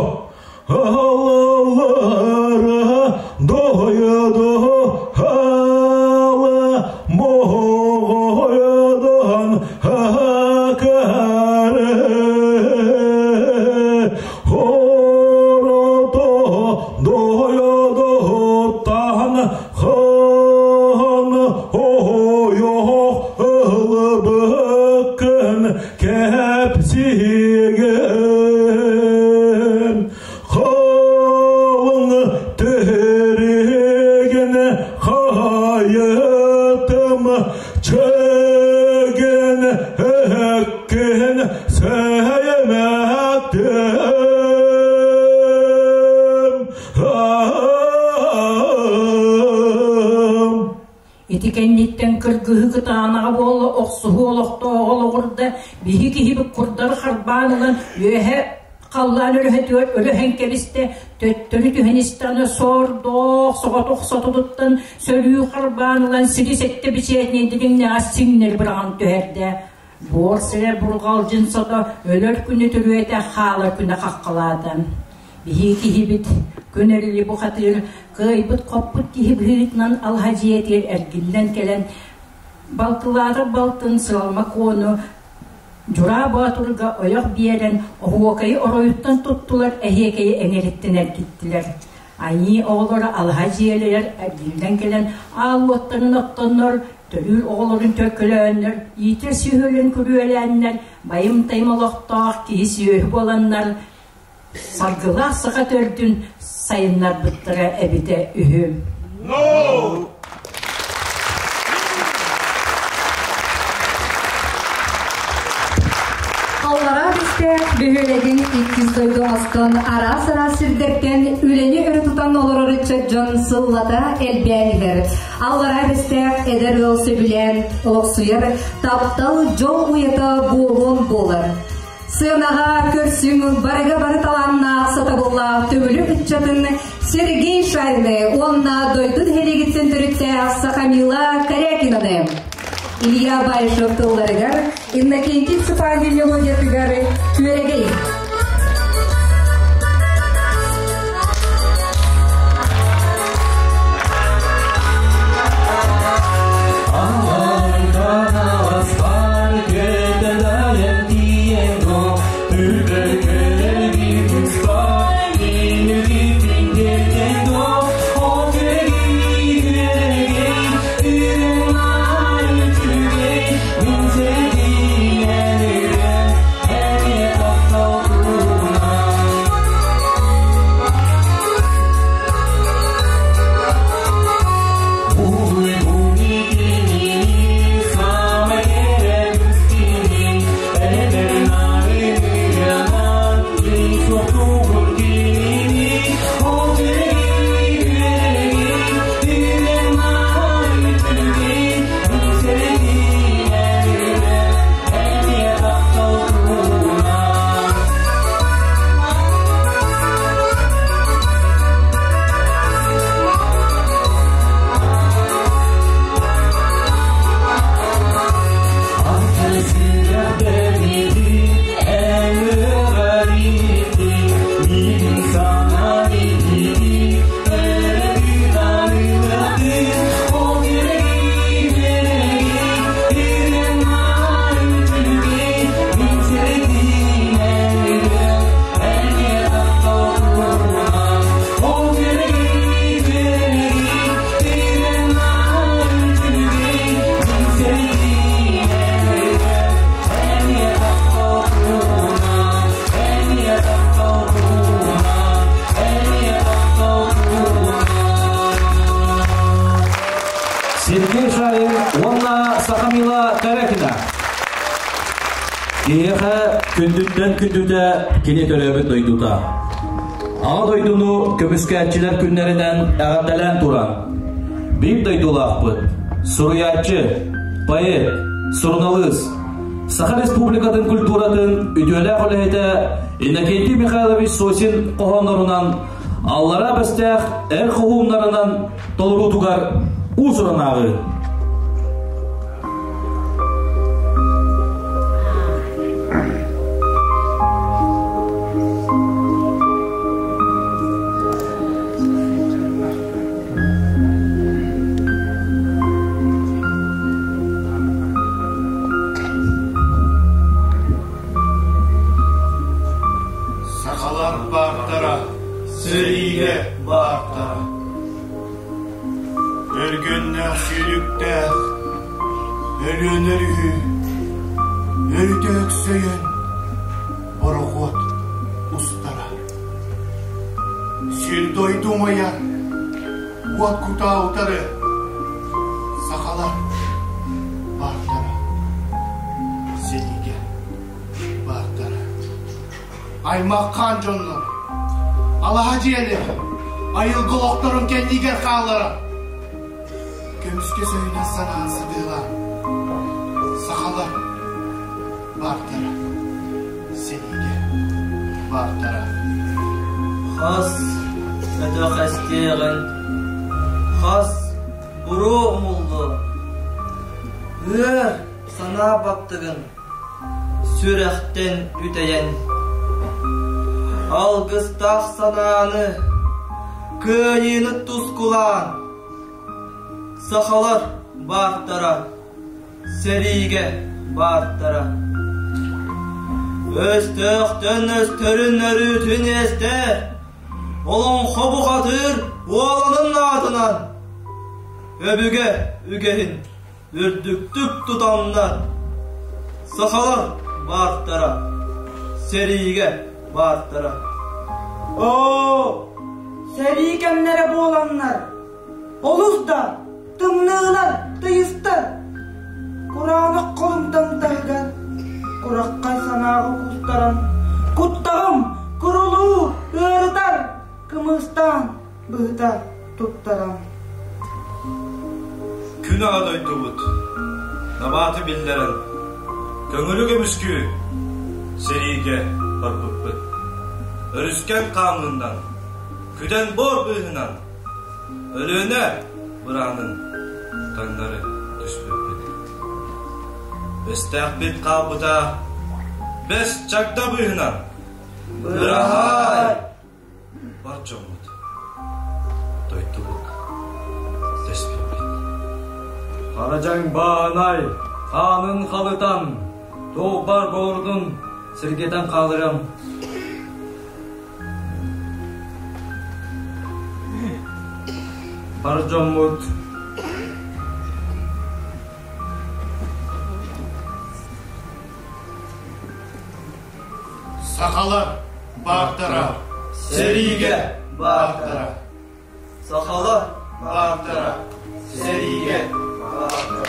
алалара дойду ала моҕойдон хакаре хорото дойду таһан хан ойох ылбыккын кэпсиген халыҥ тэригин хайытым чэгин эккин сэймэттим. Ити кэнниттэн кыргыһы кытаанаҕа буола охсуһуу олохтооҕо олоҕурда, биһи киһибит курдары харбаан ылан үөһэ халлаан өрөһөтүгэр өрөһөн кэбистэ, төттөрү түһэн истэҕинэ сордоох соҕотох сототуттан сөрүү харбаан ылан сири сэттэ бичээтинэн дириҥнэҕэ сиҥнэри быраҕан түһэрдэ. Буор сирэ бурҕалдьын сото өлөр күнү төрүөтэ хаалар күнэ хаххалаата. Биһиги киһибит күн эрили бухатыыр кыайбыт-хоппут киһи быһыытынан алаһа дьиэтигэр эргиллэн кэлэн балтылаатар балтын Сылалма Куону Дьураа Боотурга ойох биэрэн оһуокайы оройуттан туттулар, эһиэкэйи эҥэриттэн эргиттилэр. Айыы оҕолоро алаһа дьиэлэрэр эргиллэн кэлэн аал уоттарын оттоннор, төрүүр оҕолорун төлкөлөөннөр, иитэр сүөһүлэрин күрүөлээннэр, байым-тайым олохтоох киһи сүөһү буоланнар, саргылаах саха төрдүн сайыннарбыттара эбитэ үһү. No! Аллараа Бэстээх бөһүөлэгин иккис дойду оҥостон араас-араас сирдэртэн үлэни өрө тутан олорор ыччат дьон сыллата элбээн иһэр. Аллараа Бэстээх эдэр ыал сөбүлээн олохсуйар таптал дьол уйата буолуон буолар. Сыанаҕа көрсүҥ барыга бары талааннаах сатабыллаах Төҥүлү ыччатын Сергей Шарины уонна дойду нэһилиэгиттэн төрүттээх Сахамила Корякинаны. Илья Баишев тылларыгар Иннокентий Цыпандин мелодиятыгар Күөрэгэй. Амантан аласпар. Киһиэхэ күндүттэн күндүтэ кини төрөөбүт дойдута. Аҕа дойдуну көмүскээччилэр күннэринэн эҕэрдэлээн туран, биир дойдулаахпыт, суруйааччы, поэт, суруналыыс, Саха Республикатын культуратын үтүөлээх үлэһитэ Иннокентий Михайлович Сосин хоһооннорунан Аллараа Бэстээх эр хоһууннарынан толоруутугар уус-уран ааҕыы. Сахалар баартара, сэриигэ баартара. Өргөннөөх сүүрүктээх, өлүөнэр үһү, өрүтэ өксөйөн, борохуот устара. Сир-дойду умайар, уот кутаа утары, сахалар баартара, сэриигэ баартара. Аймаххаан дьоннор, алаһа дьиэлэр, айылгы олохторун кэннигэр хааллара. Көмүскэ сөйүнэн санаан сытыылаан, сахалар баартара, сэриигэ баартара. Хас өтөх эстиэҕин, хас буруо умуллуо, ыар санаа баттыгын сүрэхтэн үтэйэн, алгыстаах санааны кыайыыны тускулаан, сахалар баартара, сэриигэ баартара. Өстөөхтөн өстөрүн өрүүтүн эстэр, олоҥхо бухатыыр уоланын аатынан өбүгэ үгэһин үрдүктүк тутаннар, сахалар баартара, сэриигэ баартара. Оо, сэрии кэмнэрэ буоланнар, олус да тымныылар, тыйыстар, кураанах холумтан таһыгар, кураххай санааҕа куустаран, куттаҕым курулуу ыарытар, кымыстаан быһыта туттаран. Күн аҕа дойдубут Набааты биллэрэн, көҥүлү көмүскүү сэриигэ барбыппыт. Өрүскэн хаамнынан, күдэн бор быыһынан, Өлүөнэ быраанын таҥнары түспүппүт. Бэстээхпит хаалбыта бэс чагда быыһынан. Быраһаай! Бар дьоммут, дойдубут дэспиппит. Хара дьаҥ баанай хаанын халытан, туох бар буордун сиргэтэн хаалырам. Бар дьоммут Сахалар баартара, сэриигэ баартара. Сахалар баартара, сэриигэ баартара.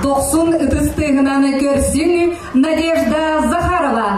Дохсун ытыс тыаһынан көрсүҥ Надежда Захарова.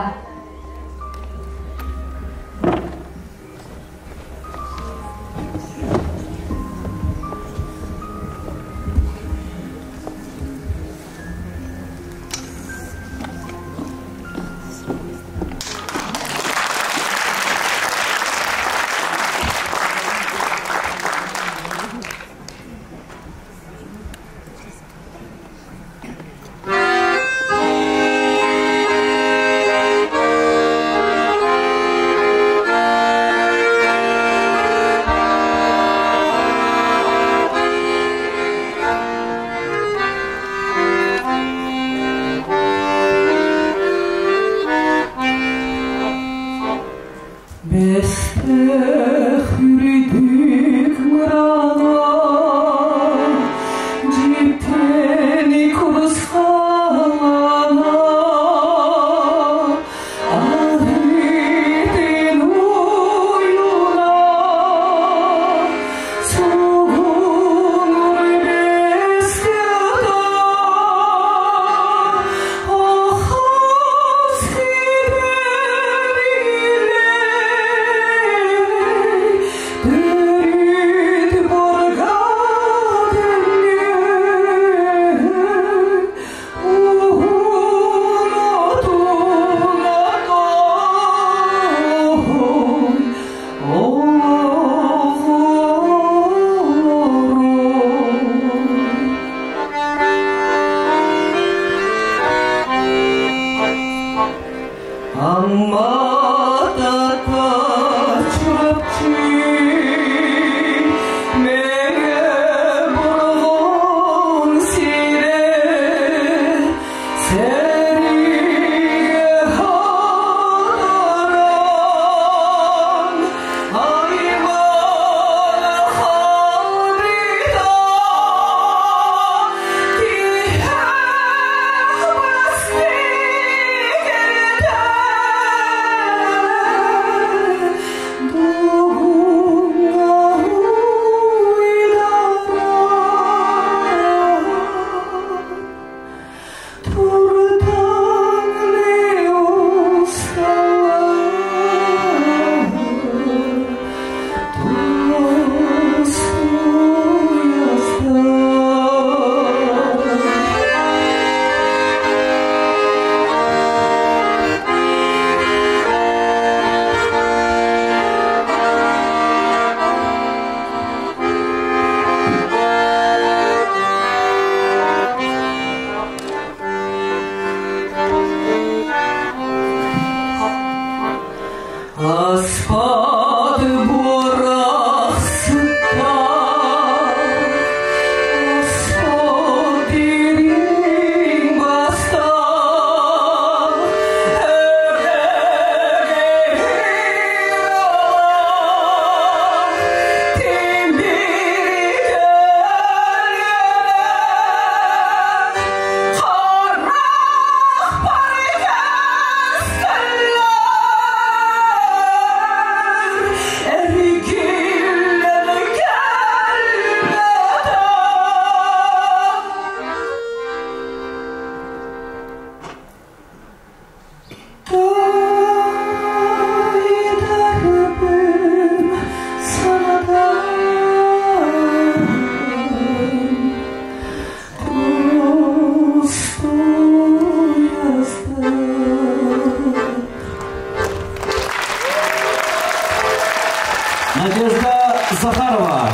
Надежда Захарова,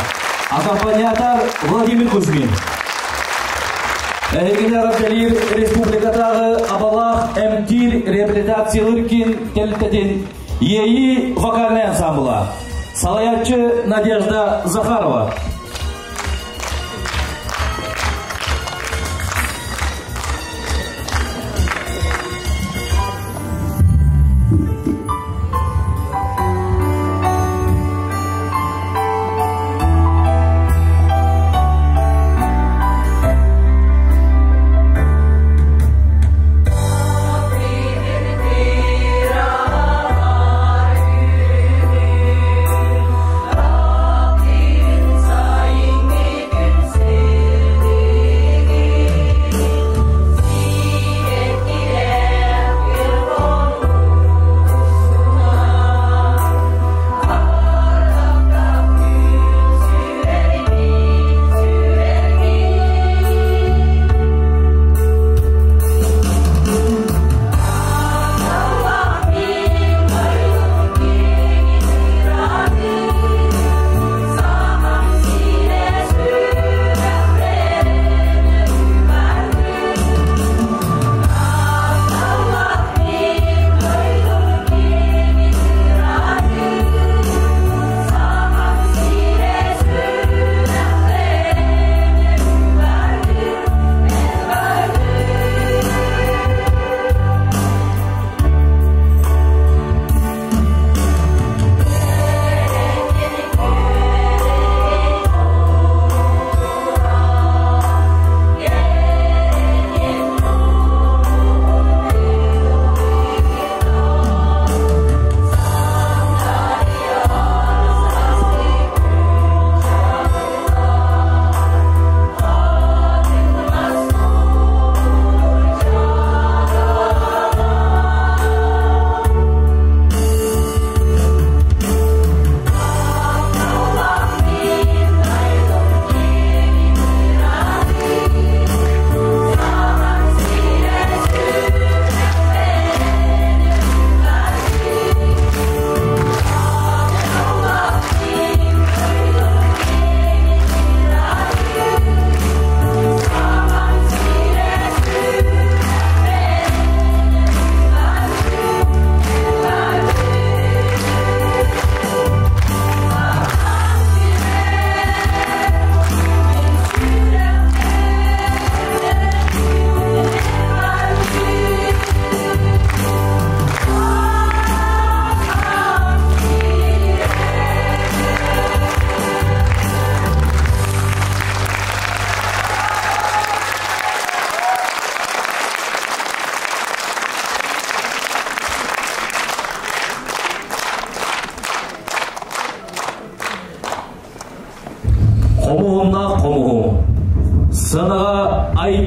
аккомпаниатор Владимир Кузьмин. Эһигини эҕэрдэлиир республикатааҕы Абалаах эмтиир реабилитациялыыр киин тэрилтэтин Иэйии вокальнай ансамбла. Салайааччы Надежда Захарова.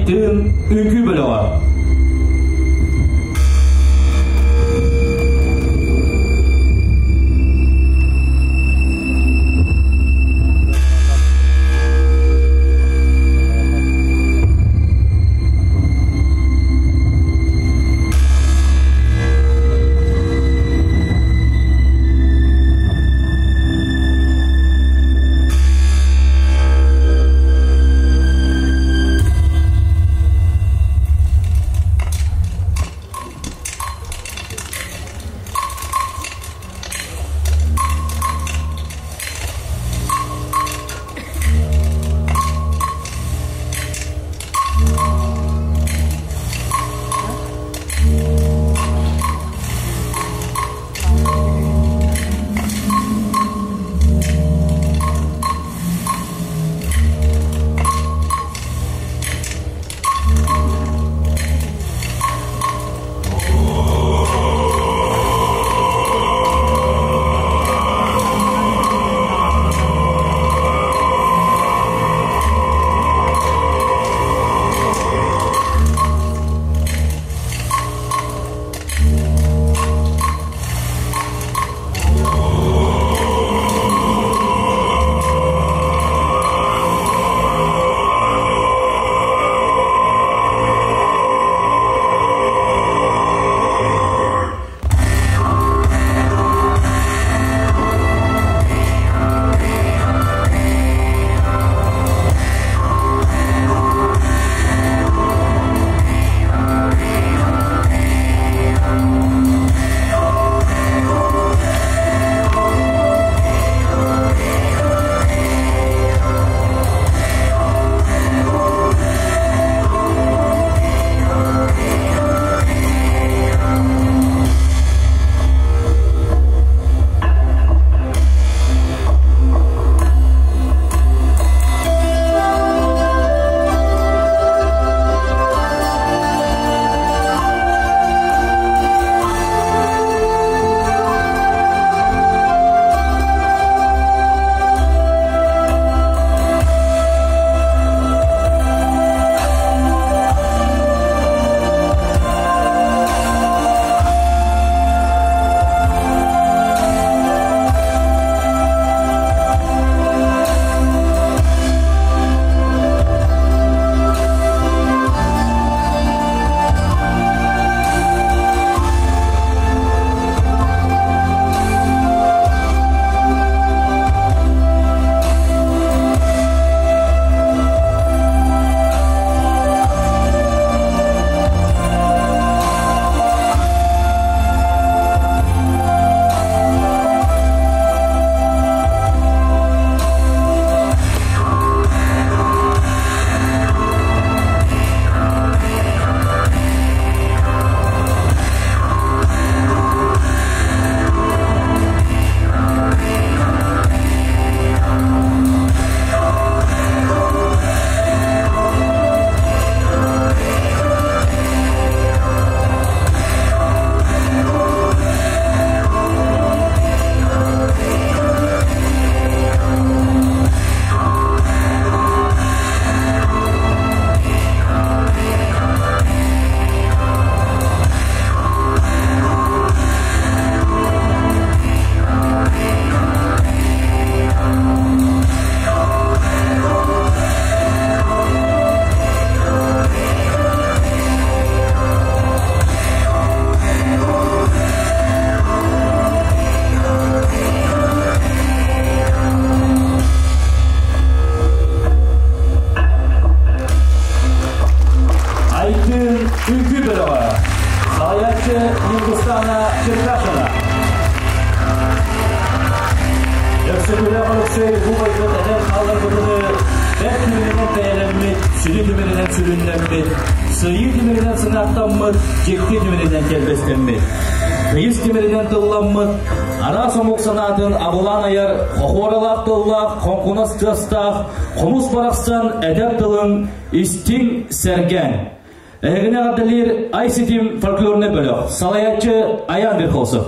Айтыын үҥкүү бөлөҕө. Айтыын үҥкүү бөлөҕө. Салайааччы Ньургустаана Черкашина. Өксөкүлээх Өлөксөй бу байбыт эдэр хаалларбытыны бэрт тимиринэн бэйэлэммит, сүрү тимиринэн сүрүннэммит, сыйыы тимиринэн сыҥаахтаммыт, дьикти тимиринэн кэлбэстэммит. Тыйыс тимиринэн тылламмыт, араас омук санаатын абылаан айар хохуоралаах тыллаах, хоҥкунас тыастаах, хомус барахсан эдэр тылын истиҥ сэргээн. Эһигини эҕэрдэлиир Ай-Ситим фольклорнай бөлөх, салайааччы Аян Верховцев.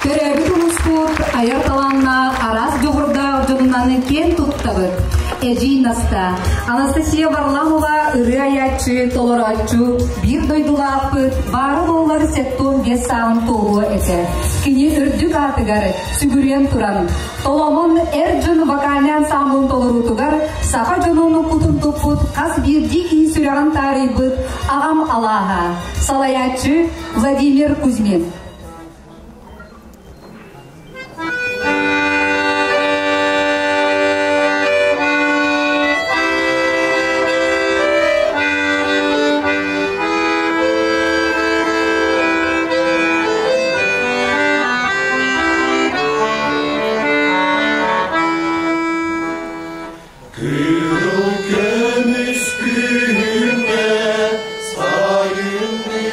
Төрөөбүт улууспут айар талааннаах араас дьоҕурдаах дьонунан киэн туттабыт. Эдьиий Наста, Анастасия Варламова ырыа айааччы, толорооччу, биир дойдулаахпыт, баара буоллар 75 сааһын туолуо этэ. Кини үрдүк аатыгар сүгүрүйэн туран, Толомон эр дьон вокальнай ансамблын толоруутугар саха дьонун кутун туппут хас биирдии киһи сүрэҕин таарыйбыт аҕам алааһа, салайааччы Владимир Кузьмин. Кыһыл көмүс күһүҥҥэ сайынныы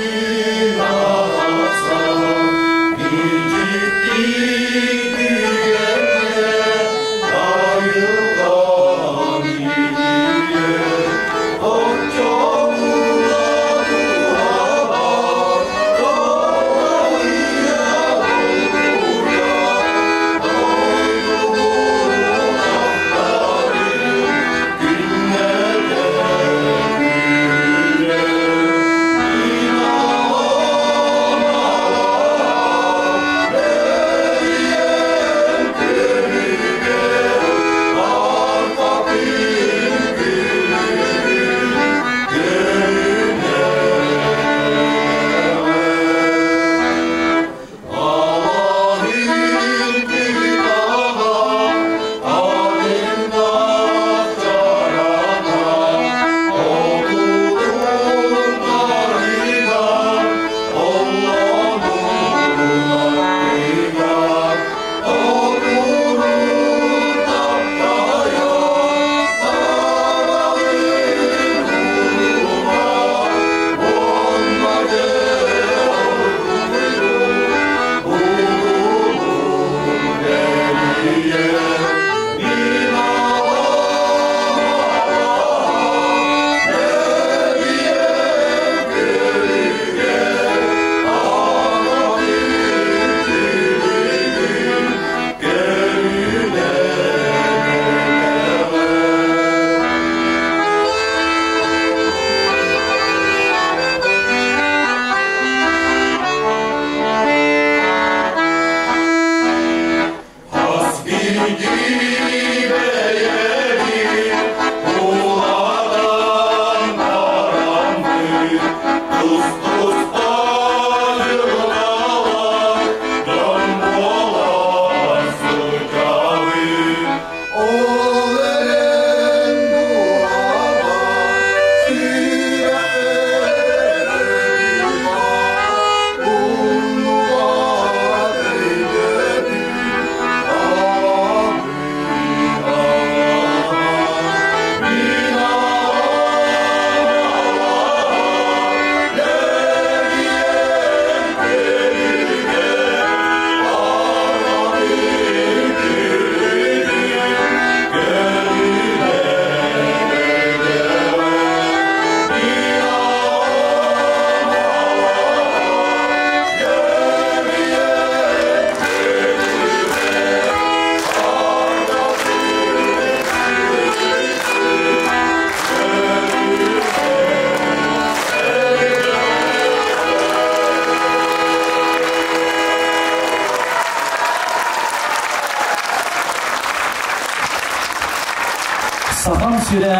Сахам сирэ,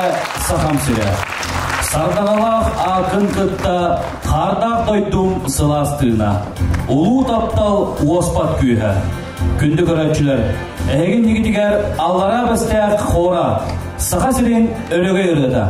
Сахам сирэ. Сардаҥалаах аакын кытта хаардаах дойдум сылаас тыына. Улуу таптал уоспат күүһэ. Күндү көрөөччүлэр, эһигин нигитигэр аллараа бэстээх хора Саха сирин өрөгөй ырыата.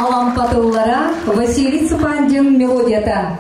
Алампатыллара Василий Цыпандин мелодията.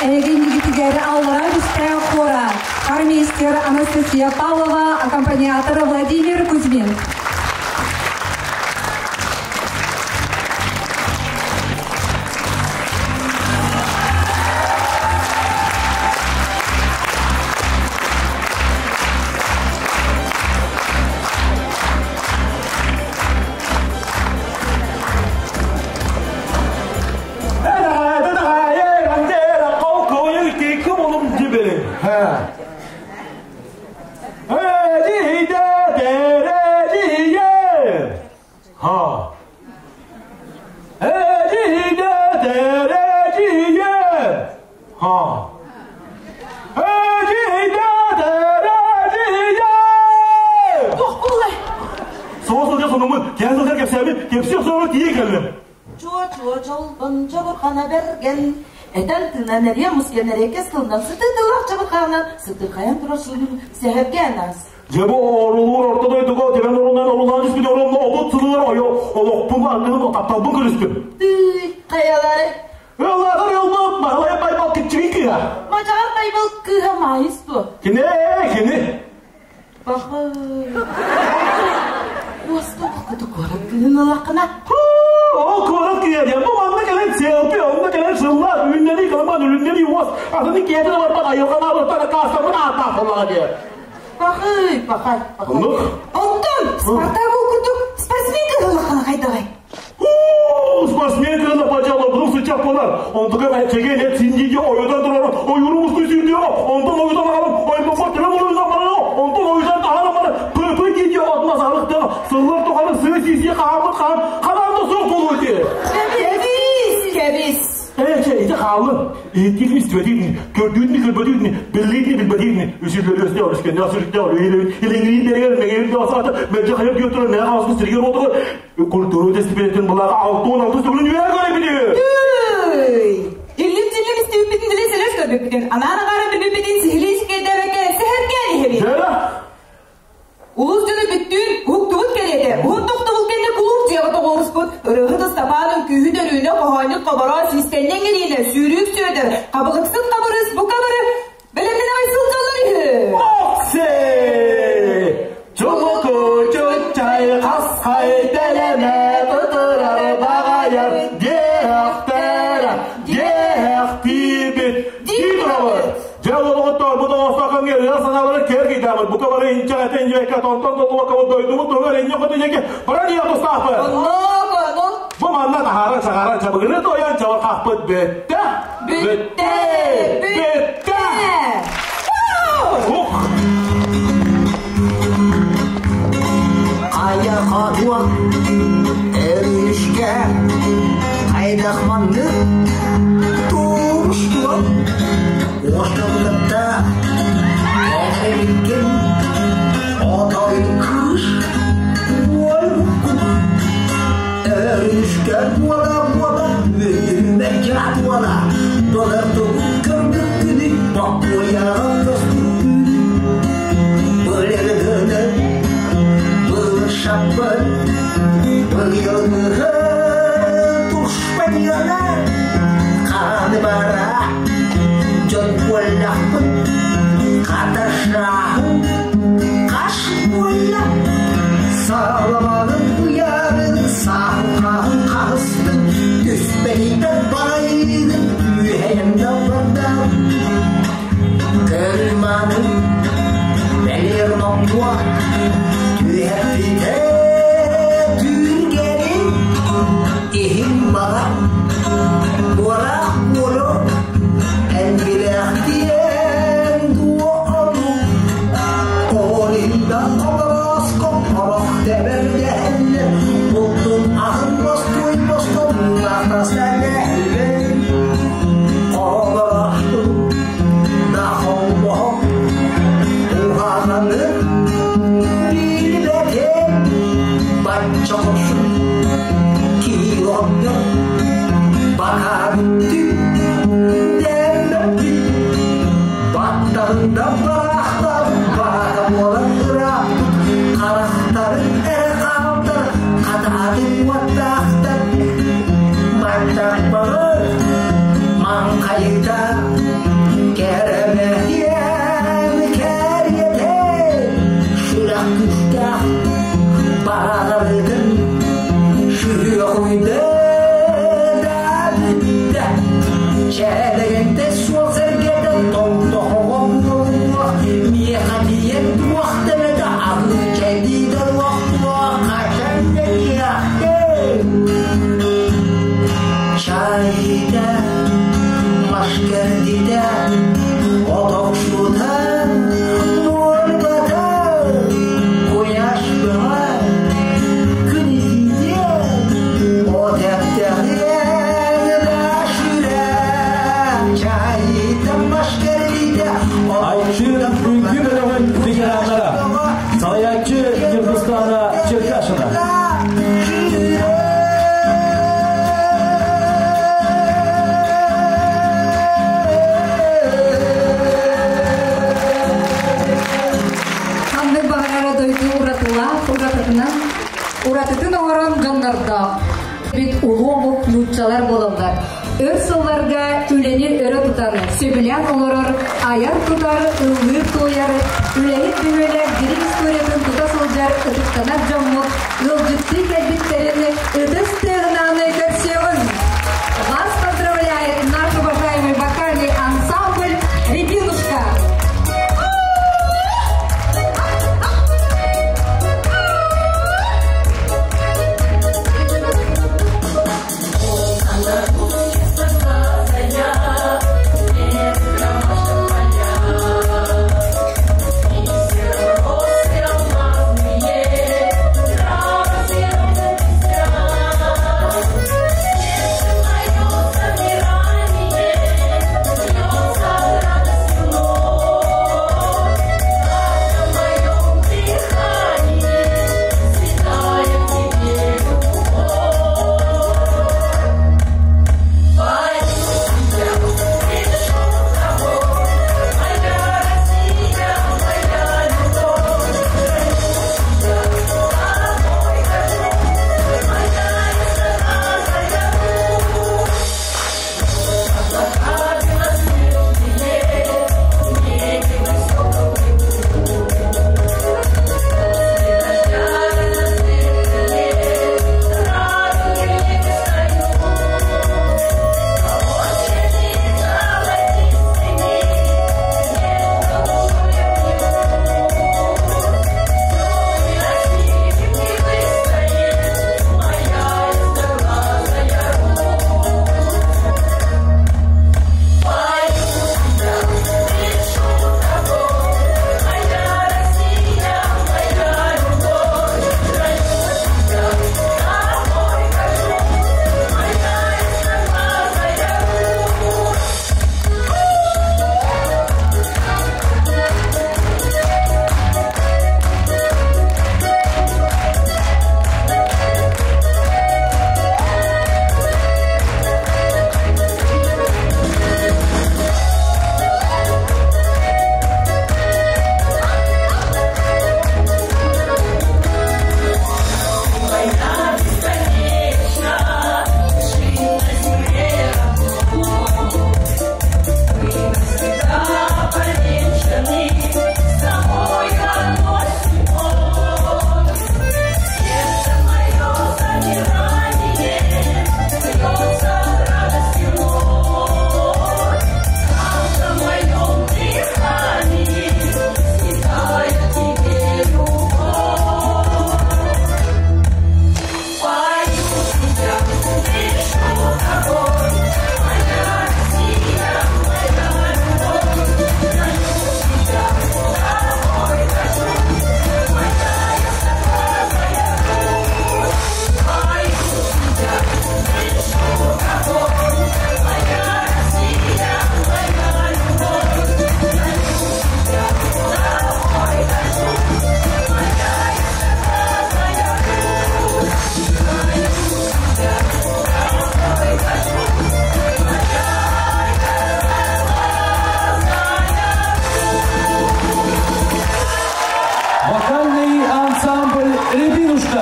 Эһигиннигитигэр аллара түстээх хора, хормейстер Анастасия Павлова, аккомпаниатор Владимир Кузьмин. Этэн тыынан эриэ мускен эриэкэс тылынан сытыы тыллаах чабырхаанан сытырхайан турар суунун сэһэргээн аас. Дьэ бу орулуур орто дойдуга тебен орунан орулаан түспүт оромно отут сылыгар ойо олохпун аргыһын тапталбын көрүстүм. Тый, хайалары. Ыллаатар ылбыт, Маһалай Байбал киччиги кыыһа. Мадьаар Байбал кыыһа маайыс дуо? Кини, кини. Бахы. Уоста куорат кыыһын ылаххына. Ол куорат кыыһа диэн бу манна кэлэн селфи Уолан үлүннэри уос, атыны киһитин ыларбат айылҕа наабыттан аккаастаммыт ааттаах буоллаҕа дии. Пахай, пахай, пахай. Оннук. Онтон Спартак ол курдук спортсмен кыһыллаххына хайдаҕай? Спортсмен кыһылла бадьалла сыччах буолар. Онтука чэгэ нет синдиги ойутан турар, ойууру мусту сүүрдүө, онтон ойутан аҕалан, ойбоппор төбө буруйдан баран, онтон ойутан таһааран баран, пы-пы диэки отмас алыктан, сыллар тухары сыы сиисии хааммыт хаам, ханаан да суох буолуо ити. Кэбис, кэбис. Ээ, чэ, ити хааллын. Иһиттиитин истибэтиитин, көрдүүтүн көрбөтүүтүн, биллиитин билбэтиитин, үсүллөрүөстэй өрүскэннээх сүрүктээх илиҥириин бэригэр мэҥэрин даҕасаата, мэлдьи хайар диэн турар мэҥэ хаҥаска сиригэр уотугар культура тэстибэтин былааҕа 66 төгүлүн үөһэ көрөбүтү. Иллим-дьиллим истибиппитин билэ сэлэс көрбүппүтүн, анаан аҕааран билбиппитин сиһилии сиккэйдээбэккэ сэһэргээн иһэбит. Улуус дьоно бүттүүн уһуктубут кэриэтэ, уһун тохтобул кэннэ кулууп дьиэҕэ тоҕуоруспут, ырыаһыт Ыстапаан үҥкүүһүт Өрүүнэ, хоһоонньут Хобороос, иистэнньэҥ Ириинэ, сүүрүүк Сүөдэр, хабылыксыт Хабырыыс бука бары бэлэмнэнэ аҕай сылдьаллар үһү. Оксе! Чумуку чуччай хасхай тэлэмэ тутурар баҕайар диэхтэрэ диэхтиибит дии турабыт. Дьэ олоҕуттан бу тоҕостоохоҥҥо ыал санаалары кэргийдээбит бука бары инчэҕэтэ инньэккэ тонтон толлубаккабыт дойдубут туһугар инньэ хоту диэки баран иһэ тустаахпыт. Бу манна таһааран саҕаран чабыгыры тойон чабырхахпыт бүттэ. Бүттэ! Бүттэ! Ух! Айаха туох өрүскэ хайдах маннык туруштуом Уоскаллыкта эбиккин отой кыыс буолбуккун Өрүскэ буола-буола мүлүмэккэ туола Донор тугу көрбүккүнүй боппуйаҕа көстүккүнүй Былыргыны былшаппын быйылгы туспайыала Хааны бара дьон буоллахпын хаташааһын хас буолла сааламанын ыйаарын сааһылхааһын хаһыстын түспэниттэн барайыгын үөһэйэн да барда Көрманын бэлиэр номнуо түһэрбитэ түүргэни иһин баҕа буораах буолу эн билээхтиэн дуо ону Оҕолинда обороско орох тэбэрдэһэллэр бултун аһын бостуой бостон атасталэһэллэр Оборохтун да холбоһо уһаананы билбэтин бачча хорсун киһи бака бүттүм дэммэппин баттарында барахтар бака буолан ырааппыт харахтарын эрэ хаалдар хатаатын уоттаахтар маттарбаҕыр маҥхайыта кэрэмэһиэн кэриэтэ сүрэх күүстээх баҕарытын сүһүөх да бүттэ чээлэгэнтэ суол сэргэтэ томтоһоҕом буолуох миэхэ тиийэн туох дэмэтэ аһыы чэйдиидэ лохтуох хачан дэниэхтэй чайда маш кэрдитэ отохсута буолбата куйаш бөҕө күн итиитиэ от эптэҕиэн сүрэх чайда маш кэрдитэ Айчы үҥкүү бөлөҕүн ветераннара, салайааччы Ньургустаана Черкашина. Ханнык баҕарара дойду уратылаах уратытынан уратытын оҥорон дьоннордоох. Бит улуу омук нууччалар буолаллар. Өр сылларга үлэни өрө тутан, сөбүлээн олорор, айар-тутар, ыллыыр-туойар, үлэһит бөһүөлэк дириҥ историятын тута сылдьар ытыктанар дьоммут ыалдьыттыы кэлбиттэрин ытыс тыаһынаан көрсүөҕүҥ! Вас поздравляет наш уважаемый вокальный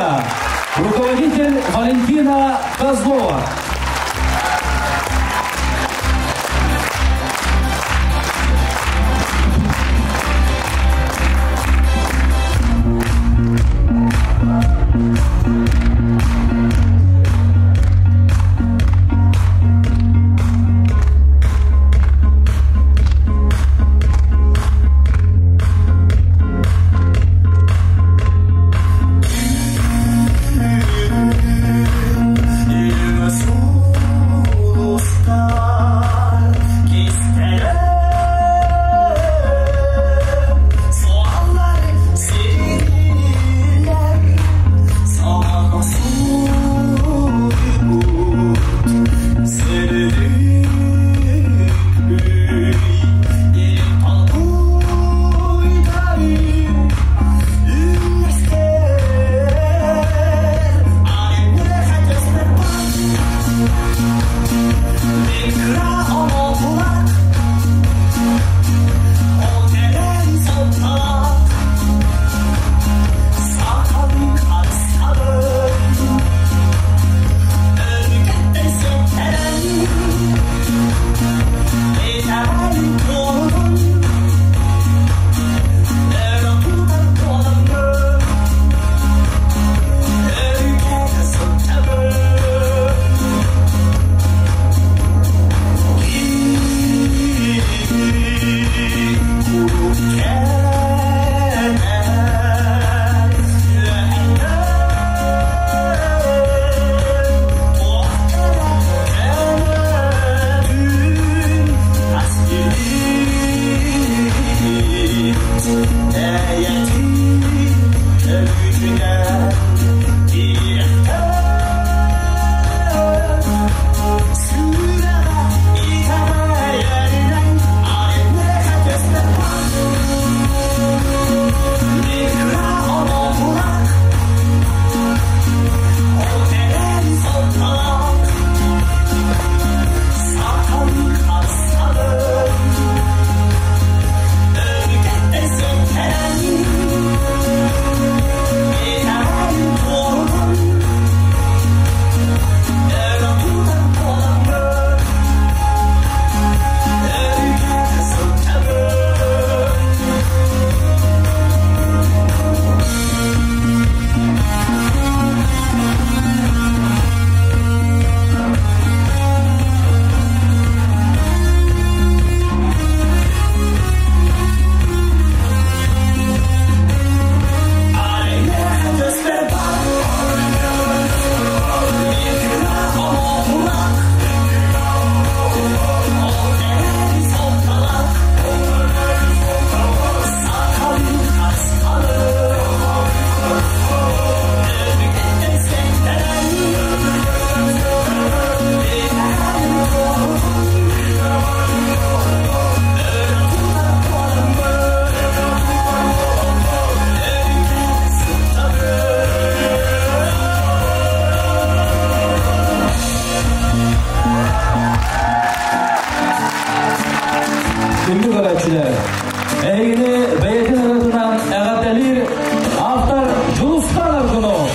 Россия. Руководитель Валентина Козлова. Күндү көрөөччүлэр, эһигини бэйэтин ырыатынан эҕэрдэлиир автор Дьулустан Аргунов.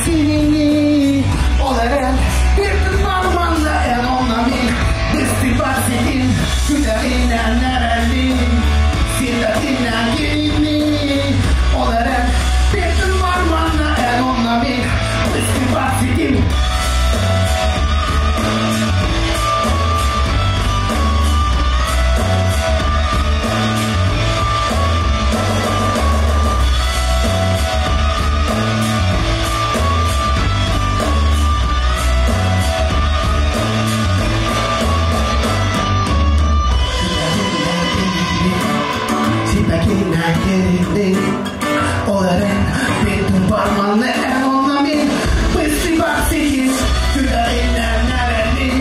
синини Ол эрэн биир бар манна эн онно мин Быстыбат ситим күдэҕинэн эрэлин Ситэтинэн кинини Ол эрэн биир бар манна эн онно мин Быстыбат ситим. Ол эрэн биир бар манна эн онно мин Быстыбат ситим күдэҕинэн эрэлин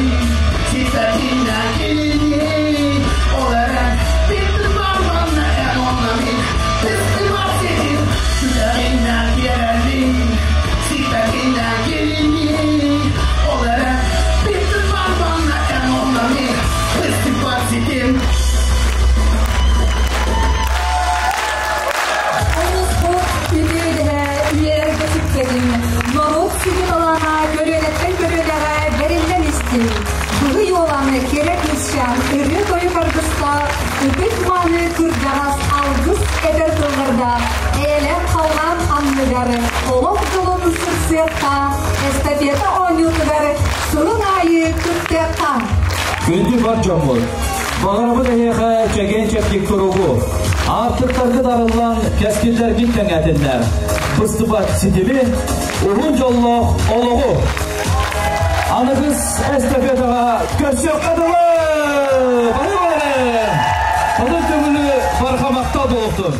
Ситэтинэн кинини Ол эрэн биир бар манна эн онно мин Быстыбат ситим күдэҕинэн эрэлин Ситэтинэн кинини Ол эрэн биир бар манна эн онно мин Быстыбат ситим. Улууспут үтүө үйэлэргэ сүппэтин, норуот сүдү талаана көлүөнэттэн көлүөнэҕэ бэриллэн истин. Быһый уоланы кэрэ кыысчаан ырыа-тойук аргыстаах, ытык мааны кырдьаҕас алгыс этэр тыллардаах, эйэлээх халлаан анныгар олох дьолун сырсыахха, эстафета оонньуутугар сылын аайы кыттыахха. Күндү бар дьоммут, баҕарабыт эһиэхэ чэгиэн-чэбдик туругу, аартыктаргыт арыллан кэскиллэргит кэҥээтиннэр, быстыбат ситими, уһун дьоллоох олоҕу! Аныгыс эстафетаҕа көрсүөххэ дылы! Бары бары! Бары көҥүлү барҕа махтал буолуохтун!